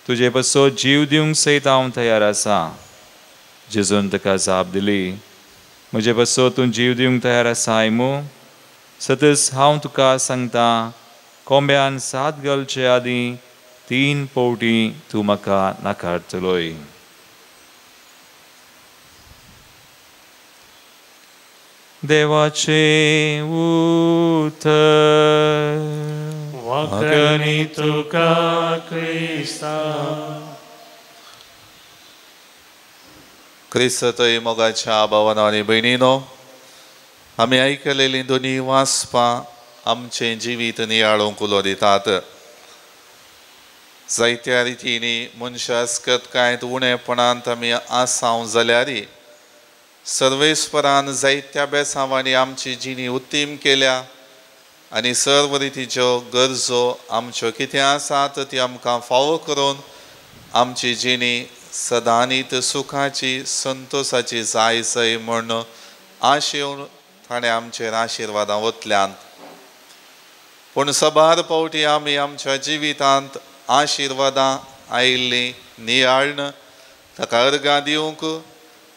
तुजे पासत जीव दिवंक सयत हांव तयार आसा. जेजून ताका जाप दिली, म्हजे पासत तूं जीव दिवंक तयार आसाय मू? सतच हांव तुका सांगता, कोंब्यान सात घालचे आदीं 3 फावटी तूं म्हाका नाकारतलोय. देवाचें उतर. वाकणी तुका क्रिस्ता. क्रिस्तय मोगाच्या भावानो आनी भयणीनो, आमी आयकलेलीं दोनी वाचपां आमचें जिवीत नियाळूंक उलो दितात. जायत्या रितींनी मनशास्कत कांय उणेपणांत आमी आसाव जाल्यार सर्वेस्परान जायत्या बेसांवांनी आमची जिणी उत्तीम केल्या आनी सर्व रितीच्यो गरजो आमच्यो कितें आसात ती आमकां फावो करून आमची जिणी सदांनीत सुखाची संतोसाची जाय सय म्हूण आशेवन ताणें आमचेर आशिर्वादां ओतल्यांत. पूण सबार फावटी आमी आमच्या जिवितांत आशिर्वादां आयिल्लीं नियाळ्न ताका अर्गां दिवंक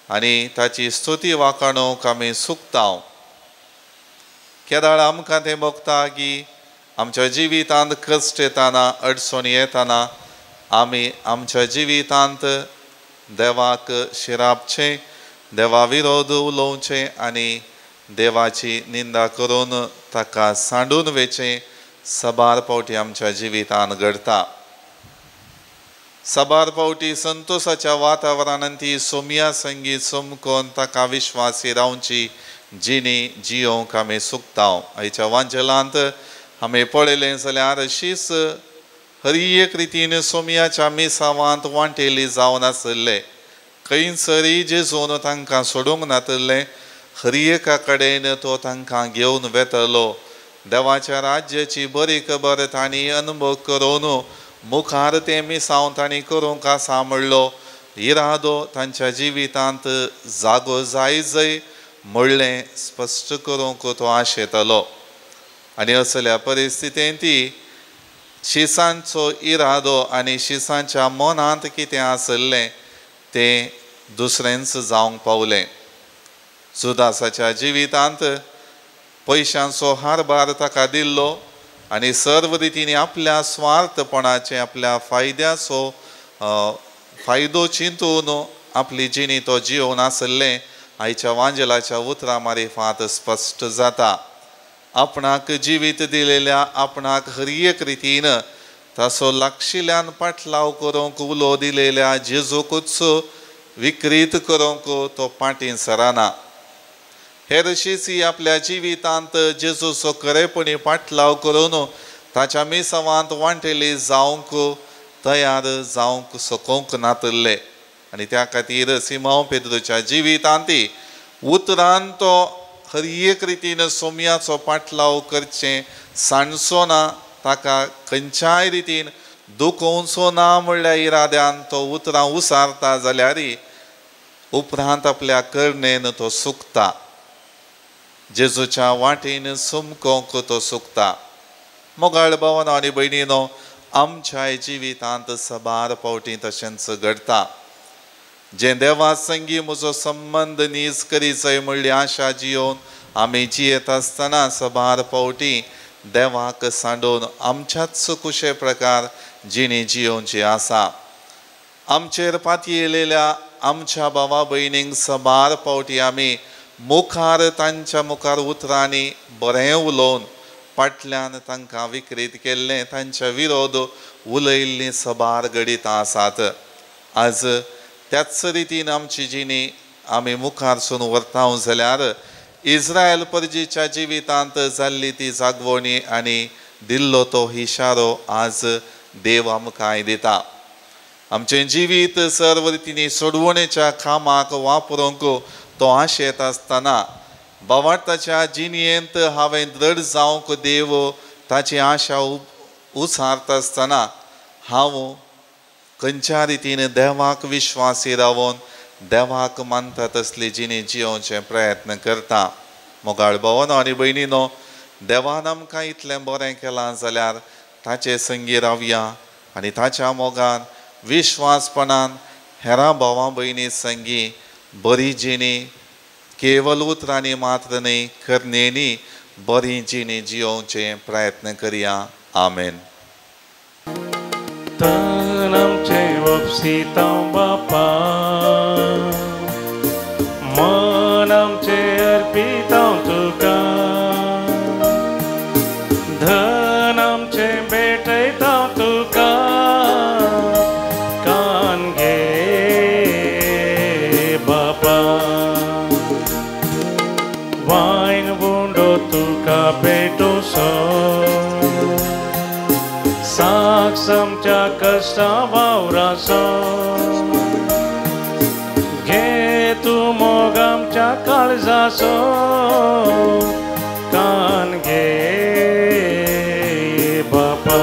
आनी ताची स्तुती वाखाणूंक आमी चुकता. केदाळ आमकां तें भोगता की आमच्या जिवितांत कश्ट येताना अडचणी येताना आमी आमच्या जिवितांत देवाक शिरापचें, देवा विरोध उलोवचें आनी देवाची निंदा करून ताका सांडून वेचें सबार फावटी आमच्या जिवितांत घडटा. सबार फावटी संतोसाच्या वातावरणान ती सोम्या संगीत चमकोन ताका विश्वासी रावची जिणी जियोंक आमी चुकता. आयच्या वांजेलांत आमी पळयलें जाल्यार अशीच हर एक रितीन सोम्याच्या मिसावांत वांटेली जावन आशिल्ले. खंयसरय जेजून तांकां सोडूंक नातिल्लें, हर एका कडेन तो तांकां घेवन वेतलो. देवाच्या राज्याची बरी खबर तांणी अनुभव करून मुखार तें मिसांव तांणी करूंक आसा म्हणलो इरादो तांच्या जिवितांत जागो जाय जय म्हणलें स्पश्ट करूंक तो आशेतलो. आनी असल्या परिस्थितींत ती शिसांचो इरादो आनी शिसांच्या मनांत कितें आसलें तें दुसरेंच जावंक पावलें. जुदासाच्या जिवितांत पयशांचो हारभार ताका दिल्लो आनी सर्व रितींनी आपल्या स्वार्थपणाचें आपल्या फायद्याचो फायदो चिंतून आपली जिणी तो जिवन आसलें आयच्या वांजेलाच्या उतरां मारिफात स्पश्ट जाता. आपणाक जिवीत दिलेल्या आपणाक हर एक रितीन ताचो लागशिल्ल्यान पाटलाव करूंक उलो दिलेल्या जेजूकूच विक्रीत करूंक तो पाटीं सराना. हे रशीसी आपल्या जिवितांत जेजूचो खरेपणी पाटलाव करून ताच्या मिसावांत वांटेली जावंक तयार जावंक सकूंक नातल्ले आनी त्या खातीर सिमांव पेद्रूच्या जिवितांत उतरान तो हर एक रितीन सोम्याचो पाटलाव करचें सांडचो ना, ताका खंयच्याय रितीन दुखोवचो ना म्हणल्या इराद्यान तो उतरां उसारता जाल्यार उपरांत आपल्या करणेन तो सुकता, जेजूच्या वाटेन सुमकोंक तो सुकता. मोगाळ भावानो आनी भयणीनो, आमच्या जिवितांत सबार फावटी तशेंच घडटा. जें देवा संगी म्हजो संबंद नीज करीचय म्हणली आशा जियोवन आमी जियेत आसतना सबार फावटी देवाक सांडून आमच्याच कुशे प्रकार जिणी जियोवची आसा. आमचेर पातयेलेल्या आमच्या भावा भयणींक सबार फावटी आमी मुखार तांच्या मुखार उतरांनी बरें उलोवन फाटल्यान तांकां विक्रीत केल्लें तांच्या विरोध उलयल्लीं सबार घडितां आसात. आज त्याच रितीन आमची जिणी आमी मुखार सून व्हरता जाल्यार इस्रायल परजीच्या जिवितांत जाल्ली ती जागवणी आनी दिल्लो तो इशारो आज देव आमकां दिता. आमचें जिवीत सर्व रितींनी सोडवणेच्या कामाक वापरूंक तो आशेत आसतना बावार्थाच्या जिणयेंत हांवें दृढ जावंक देव ताची आशा उसारता आसतना हांव खंयच्या रितीन देवाक विश्वासी रावन देवाक मानता तसली जिणी जियोवचे प्रयत्न करता. मोगाळ भावानो आनी भयणीनो, देवान आमकां इतलें बरें केलां जाल्यार ताचे संगी रावया आनी ताच्या मोगान विश्वासपणान हेरां भावां भयणी संगी बरी जिणी केवल उतरांनी मात्र न्हय करणेनी बरी जिणी जियोवचे प्रयत्न करया. आमेन. तन आमचें वपसितां बापा, मन आमचें अर्पितां तुका, धन आमचें भेटयतां तुका, कान घे बापा, वायन गुंडो तुका भेटोसो, साक्ष आमच्या कश्टा वावराचो, घे तूं मोग आमच्या काळजाचो, कान घे बापा.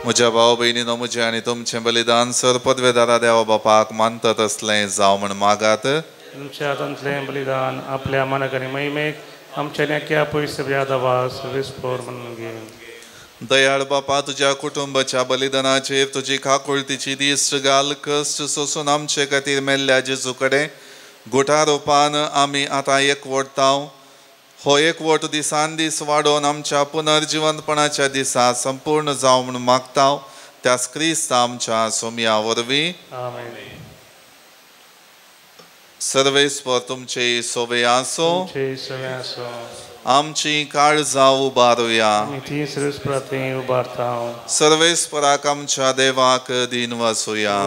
म्हज्या भाव भयणीनो, म्हजें आनी तुमचें बलिदान सर पदवेदारा देवा बापाक मानतात असलें जावं म्हण मागात. तुमच्या हातांतलें बलिदान आपल्या मनाक आनी महिमेक आमच्या नेक्या पयस यादवास विस्फोर म्हणून घे. दयाळ बापा, तुज्या कुटुंबाच्या बलिदानाचेर तुजी काकुळतीची दिश्ट घाल. कश्ट सोसून आमचे खातीर मेल्ल्या जेजू कडेन गुठारोपान आमी आतां एकवटताव. हो एकवट दिसान दीस वाडोवन आमच्या पुनर्जिवंतपणाच्या दिसा संपूर्ण जावं म्हूण मागताव. त्याच क्रिस्त आमच्या सोमया वरवीं. आमेन. सर्वेस्पर तुमचे सोवे आसो. आमची काळजां उबारुया. सर्वेस्पराक आमच्या देवाक दिन वासुया.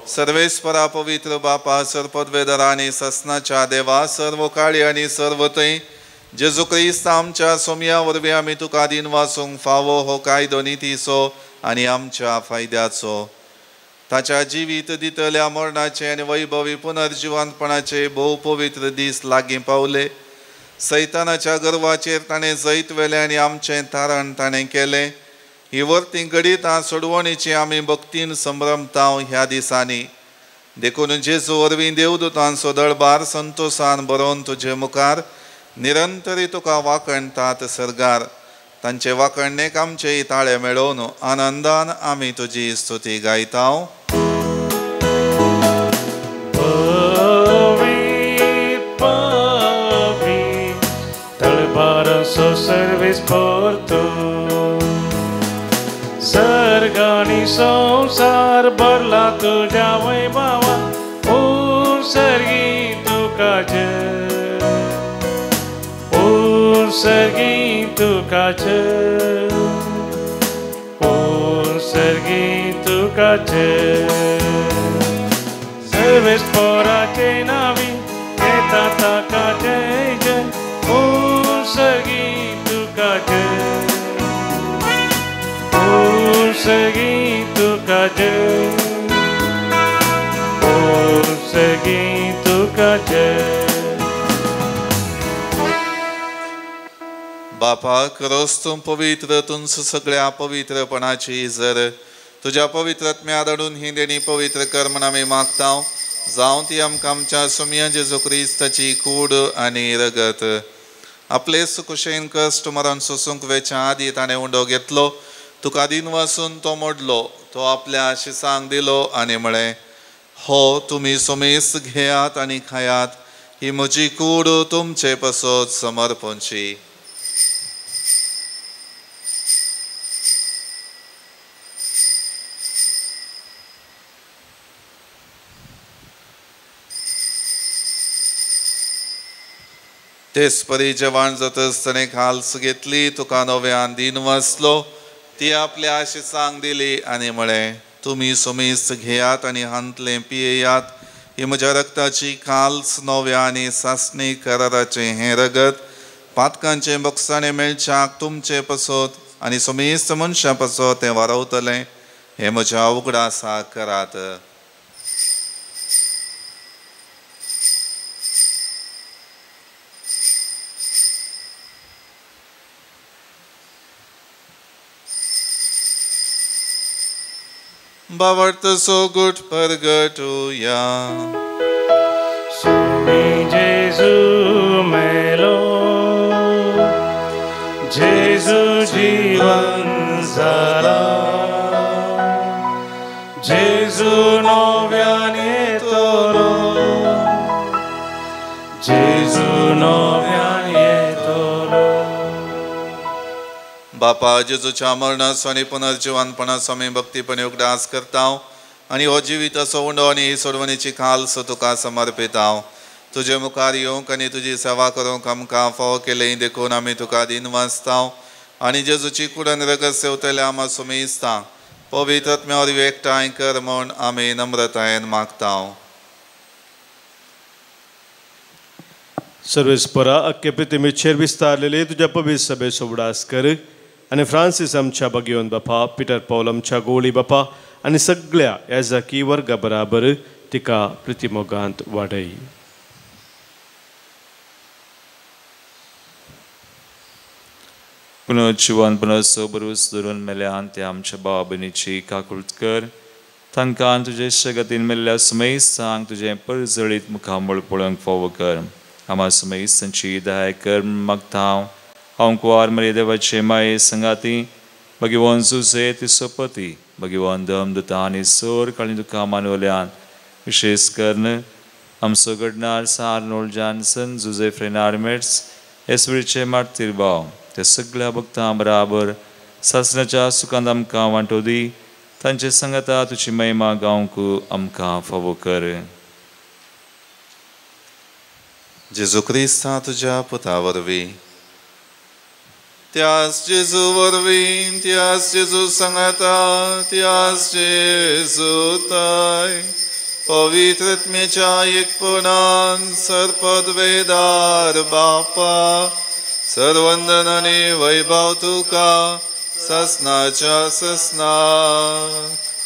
सर्वेस्परा पवित्र बापा, सर्पदवेदरा आनी ससनाच्या देवा, सर्व काळी आनी सर्व थंय जेजू क्रिस्त आमच्या सोमया वरवीं आमी तुका दिन वासूंक फावो हो कायदो नितीचो आनी आमच्या फायद्याचो. ताच्या जिवीत दितल्या मरणाचे आनी वैभवी पुनर्जिवंतपणाचे भोव पवित्र दीस लागीं पावले. सैतानाच्या गर्वाचेर ताणें जैत व्हेलें आनी आमचें तारण ताणें केलें. ही वर्ती घडितां सोडवणीची आमी भक्तीन संभ्रमता ह्या दिसांनी. देखून जेजू वरवीं देवदूतांचो दळबार संतोसान बरोवन तुजे मुखार निरंतरी तुका वाखणतात सर्गार. तांचे वाखणणेक आमचेय ताळे मेळोवन आनंदान आमी तुजी स्तुती गायता. सर्वीस परतो सर्गानी संवसार भरला तुज्या वैभवा ओ सर्गी तुका जय ओ सर्गी तुका जय ओ सर्गी तुका जय. सर्वीस पोराचे नावी येता ताका जय जय ओ सर्गी तुका जय ओ सर्गी तुका जय ओ सर्गी तुका जय. बापा क्रोस तूं पवित्र तुंस सगळ्या पवित्रपणाची जर तुज्या पवित्रत्म्या धाडून ही देणी पवित्र कर म्हण आमी मागता. जावं ती आमकां आमच्या सुमया जेजू क्रिस्ताची कूड आनी रगत. आपले सुकुशेन कश्ट मरण सोसूंक वेच्या आदी ताणें उंडो घेतलो, तुका दिन वासून तो मोडलो, तो आपल्या शिसांक दिलो आनी म्हळें, हो तुमी सोमेस घेयात आनी खायात, ही म्हजी कूड तुमचे पसत समर्पणची. तेच परी जेवण जातच ताणें खाल्स घेतली, तुका नव्यान दिन वाचलो, ती आपल्या शिसांक दिली आनी म्हळें, तुमी सोमेस घेयात आनी हांतलें पियेयात, ही म्हज्या रक्ताची खाल्स नव्या आनी सासणी कराराचें हें रगत पातकांचें बक्षाणें मेळच्याक तुमचे पसत आनी सोमेस्त मनशां पसत तें वारवतलें. हें म्हज्या उगडासाक करात. बावर्त सोगुट परगटुया. सुमी जेजू मेलो जेजू जीवन जाला जेजू नव्यान येतलो जेजू नव्यान येतलो. बापा जेजूच्या मरणाचो आनी पुनर्जिवनपणाचो आमी भक्तीपणी उगडास करता आनी हो जिविताचो उंडो आनी ही सोडवणीची खाल्स तुका समर्पिता. तुजे मुखार येवंक आनी तुजी सेवा करूंक आमकां फावो केलें देखून आमी तुका दिन वाचता आनी जेजूची कुडन रगत सेवतल्या आमा सुमेस्ता पवित्र आत्म्या वरवीं एकठांय कर म्हूण आमी नम्रतायेन मागता. सर्वेस्परा अख्खे प्रतिमेचेर विस्तारलेले तुज्या पवित्र सभेचो उगडास कर आनी फ्रांसीस आमच्या बगियोन बापा, पिटर पावल आमच्या गोळी बापा आनी सगळ्या याजाकी वर्गा बराबर तिका प्रतिमोगांत वाडय. पुनर्जिवन पुनर्सोबरूस धरून मेल्यान ते आमच्या भाव भयणीची काकूळट कर. तांकां तुजे शगतीन मेल्ल्या सुमेस्तांक तुजें परजळीत मुखामळ पळोवंक फावो कर. आमा सुमेस्तांची दया कर मागता. हांव कुवार मरे देवाचे माये संगाती भगिवन जुजे ती सोपती भगिवन दम दुता आनी सोर काळी दुकां मानवल्यान विशेश करून आमचो घडणार सा आर्नोल्ड जॉन्सन जुजे फ्रेनार मेट्स एसवीचे मार्तीर भाव ते सगळ्या भक्तां बराबर सासणाच्या सुखांत आमकां वांटो दी. तांचे संगता तुजी महिमा गावंक आमकां फावो कर. जेजू क्रिस्ता तुज्या पुता वरवीं त्यास जेजू वरवीं त्यास जेजू सांगाता त्यास जेजू ताय पवित्र आत्म्याच्या एकपणान सर्पदवेदार बापा सर्वंदन आनी वैभव तुका ससनाच्या ससना.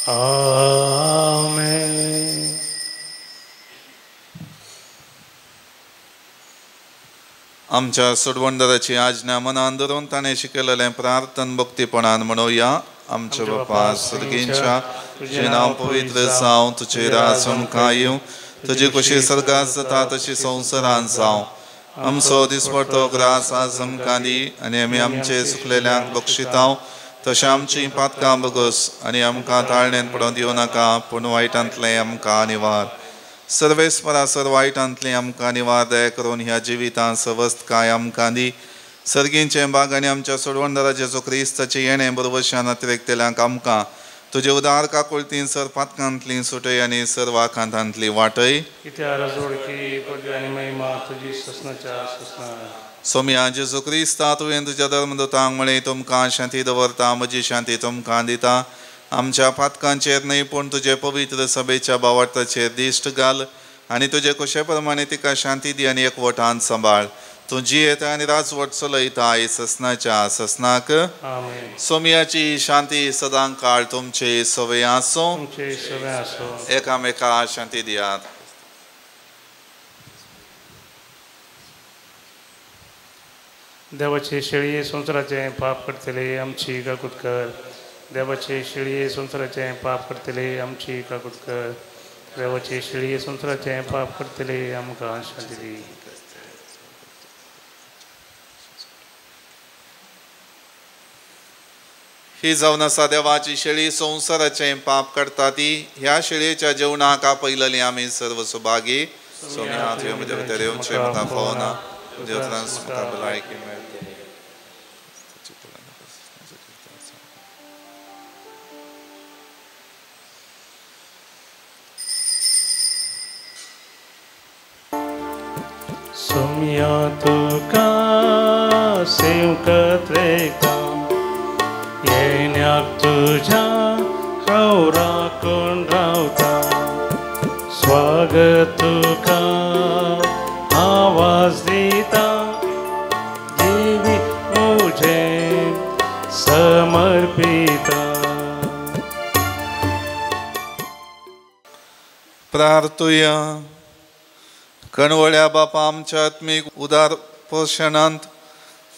आमेन. आमच्या सोडवणदाराची आज्ञा मनान धरून ताणें शिकयलेलें प्रार्थन भक्तीपणान म्हणोया. आमच्या बापा सर्गींच्या, तुजें नांव पवित्र जावं, तुजें राज आमकां येवं, तुजी कुशी सर्गात जाता तशी संवसारांत जावं. आमचो दिसपडतो ग्रास आज आमकां दी आनी आमी आमचे चुकलेल्यांक बक्षितांव तशें आमची पातकां बगस आनी आमकां ताळणेन पडोवन दिवं नाका, पूण वायटांतलें आमकां निवार. सर्वेस्परा सर वायटांतलें आमकां निवार दया करून ह्या जिवितांत सवस्तकाय आमकां दी. सर्गींचें बाग आनी आमच्या सोडवणदारा जेजू क्रिस्ताचें येणें बरवशान अतिरेकतेल्यांक आमकां तुजे उदार काकुळतीन सर पातकांतली सुटय आनी सर्व आकांतांतली वाटय. सोम्या जेजू क्रिस्ता, तुवें तुज्या धर्मदूतांक म्हळें, तुमकां शांती दवरता, म्हजी शांती तुमकां दिता. आमच्या पातकांचेर न्हय पूण तुजे पवित्र सभेच्या बावडताचेर दिश्ट घाल आनी तुजे कुशे प्रमाणे तिका शांती दी आनी एकवटान सांबाळ. तूं जियेता आनी राजवट चलयता ससनाच्या ससनाक. सोम्याची शांती सदां काळ तुमचे सवय आसूं. एकामेका शांती दियात. देवाचे शेळये संवसाराचें पाप करतले आमची काकूत कर. देवाचे शेळये संवसाराचें पाप करतले आमची काकूत कर. देवाचे शेळये संवसाराचें पाप करतले आमकां शांती दी. ही जावन आसा देवाची शेळी, संवसाराचें पाप करता ती. ह्या शेळयेच्या जेवणाक आपयलेली आमी सर्व सुभागी. सोम्या तुवें म्हज्या भितर येवचें म्हाका फावना, देवतांस म्हाका भलायकी मेळटली. सोम्या तुका सेवकत रेखा येण्याक तुझ्या हांव राखून रावता. स्वागत तुका आवाज दिता, जिवीत म्हजें समर्पिता. प्रार्थुया. कणवळ्या बापा, आमच्या आत्मीक उदार पोशणांत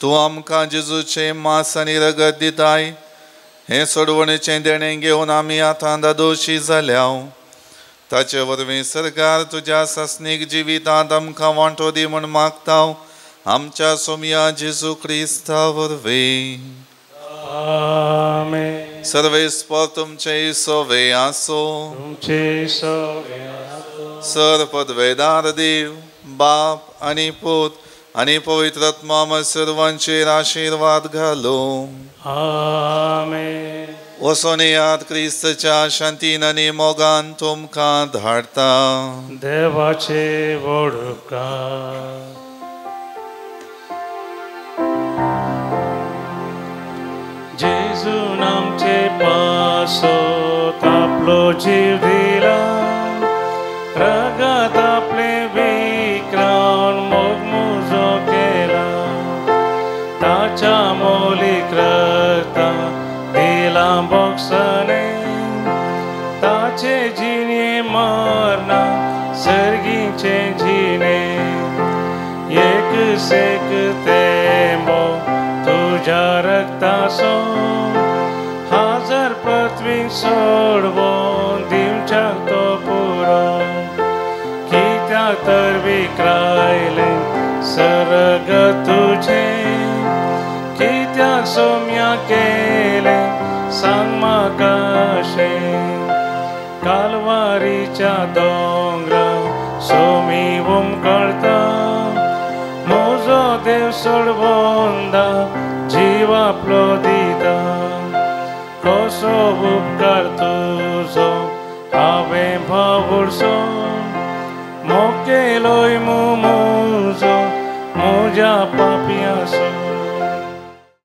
तूं आमकां जेजूचें मांस आनी रगत दिताय. हें सोडवणेचें देणें घेवन आमी आतां दादोशी जाल्या. ताचे वरवीं सरकार तुज्या सासणीक जिवितांत आमकां वांटो दी म्हूण मागता, आमच्या सोम्या जेजू क्रिस्ता वरवीं. आमेन. सर्वेस्पर तुमचे सोवे आसो. तुमचे सोवे आसो. सर पदवेदार देव बाप आनी पूत आनी पवित्र आत्मा सर्वांचेर आशिर्वाद घालो. आमेन. वचोन याद क्रिस्तच्या शांतीन आनी मोगान तुमकां धाडटा. देवाचे व्हड उपकार. जेजून आमचे पासत आपलो जीव दिला, रगत आपलें विक्रावन मोग मुजो केला. ताच्या मोलीक रगता दिला बोगसणे, ताचे जिणे मरना सर्गीचे जिणे. एक सेक तेंबो तुज्या रगतासो, हजार पृथ्वी सोडवोन दिवच्याक तो पुरो. कित्याक तर विक्रायलें सरग तुजें, कित्याक सोम्या केलें सांग म्हाका अशें. कालवारीच्या दोंगरा सोमी उमकळता, म्हजो देव सोडवंदा जीव आपलो दिता. कसो उपकार तुजो हांवें भावुडसो, मोकेलोय मुजो म्हज्या पापया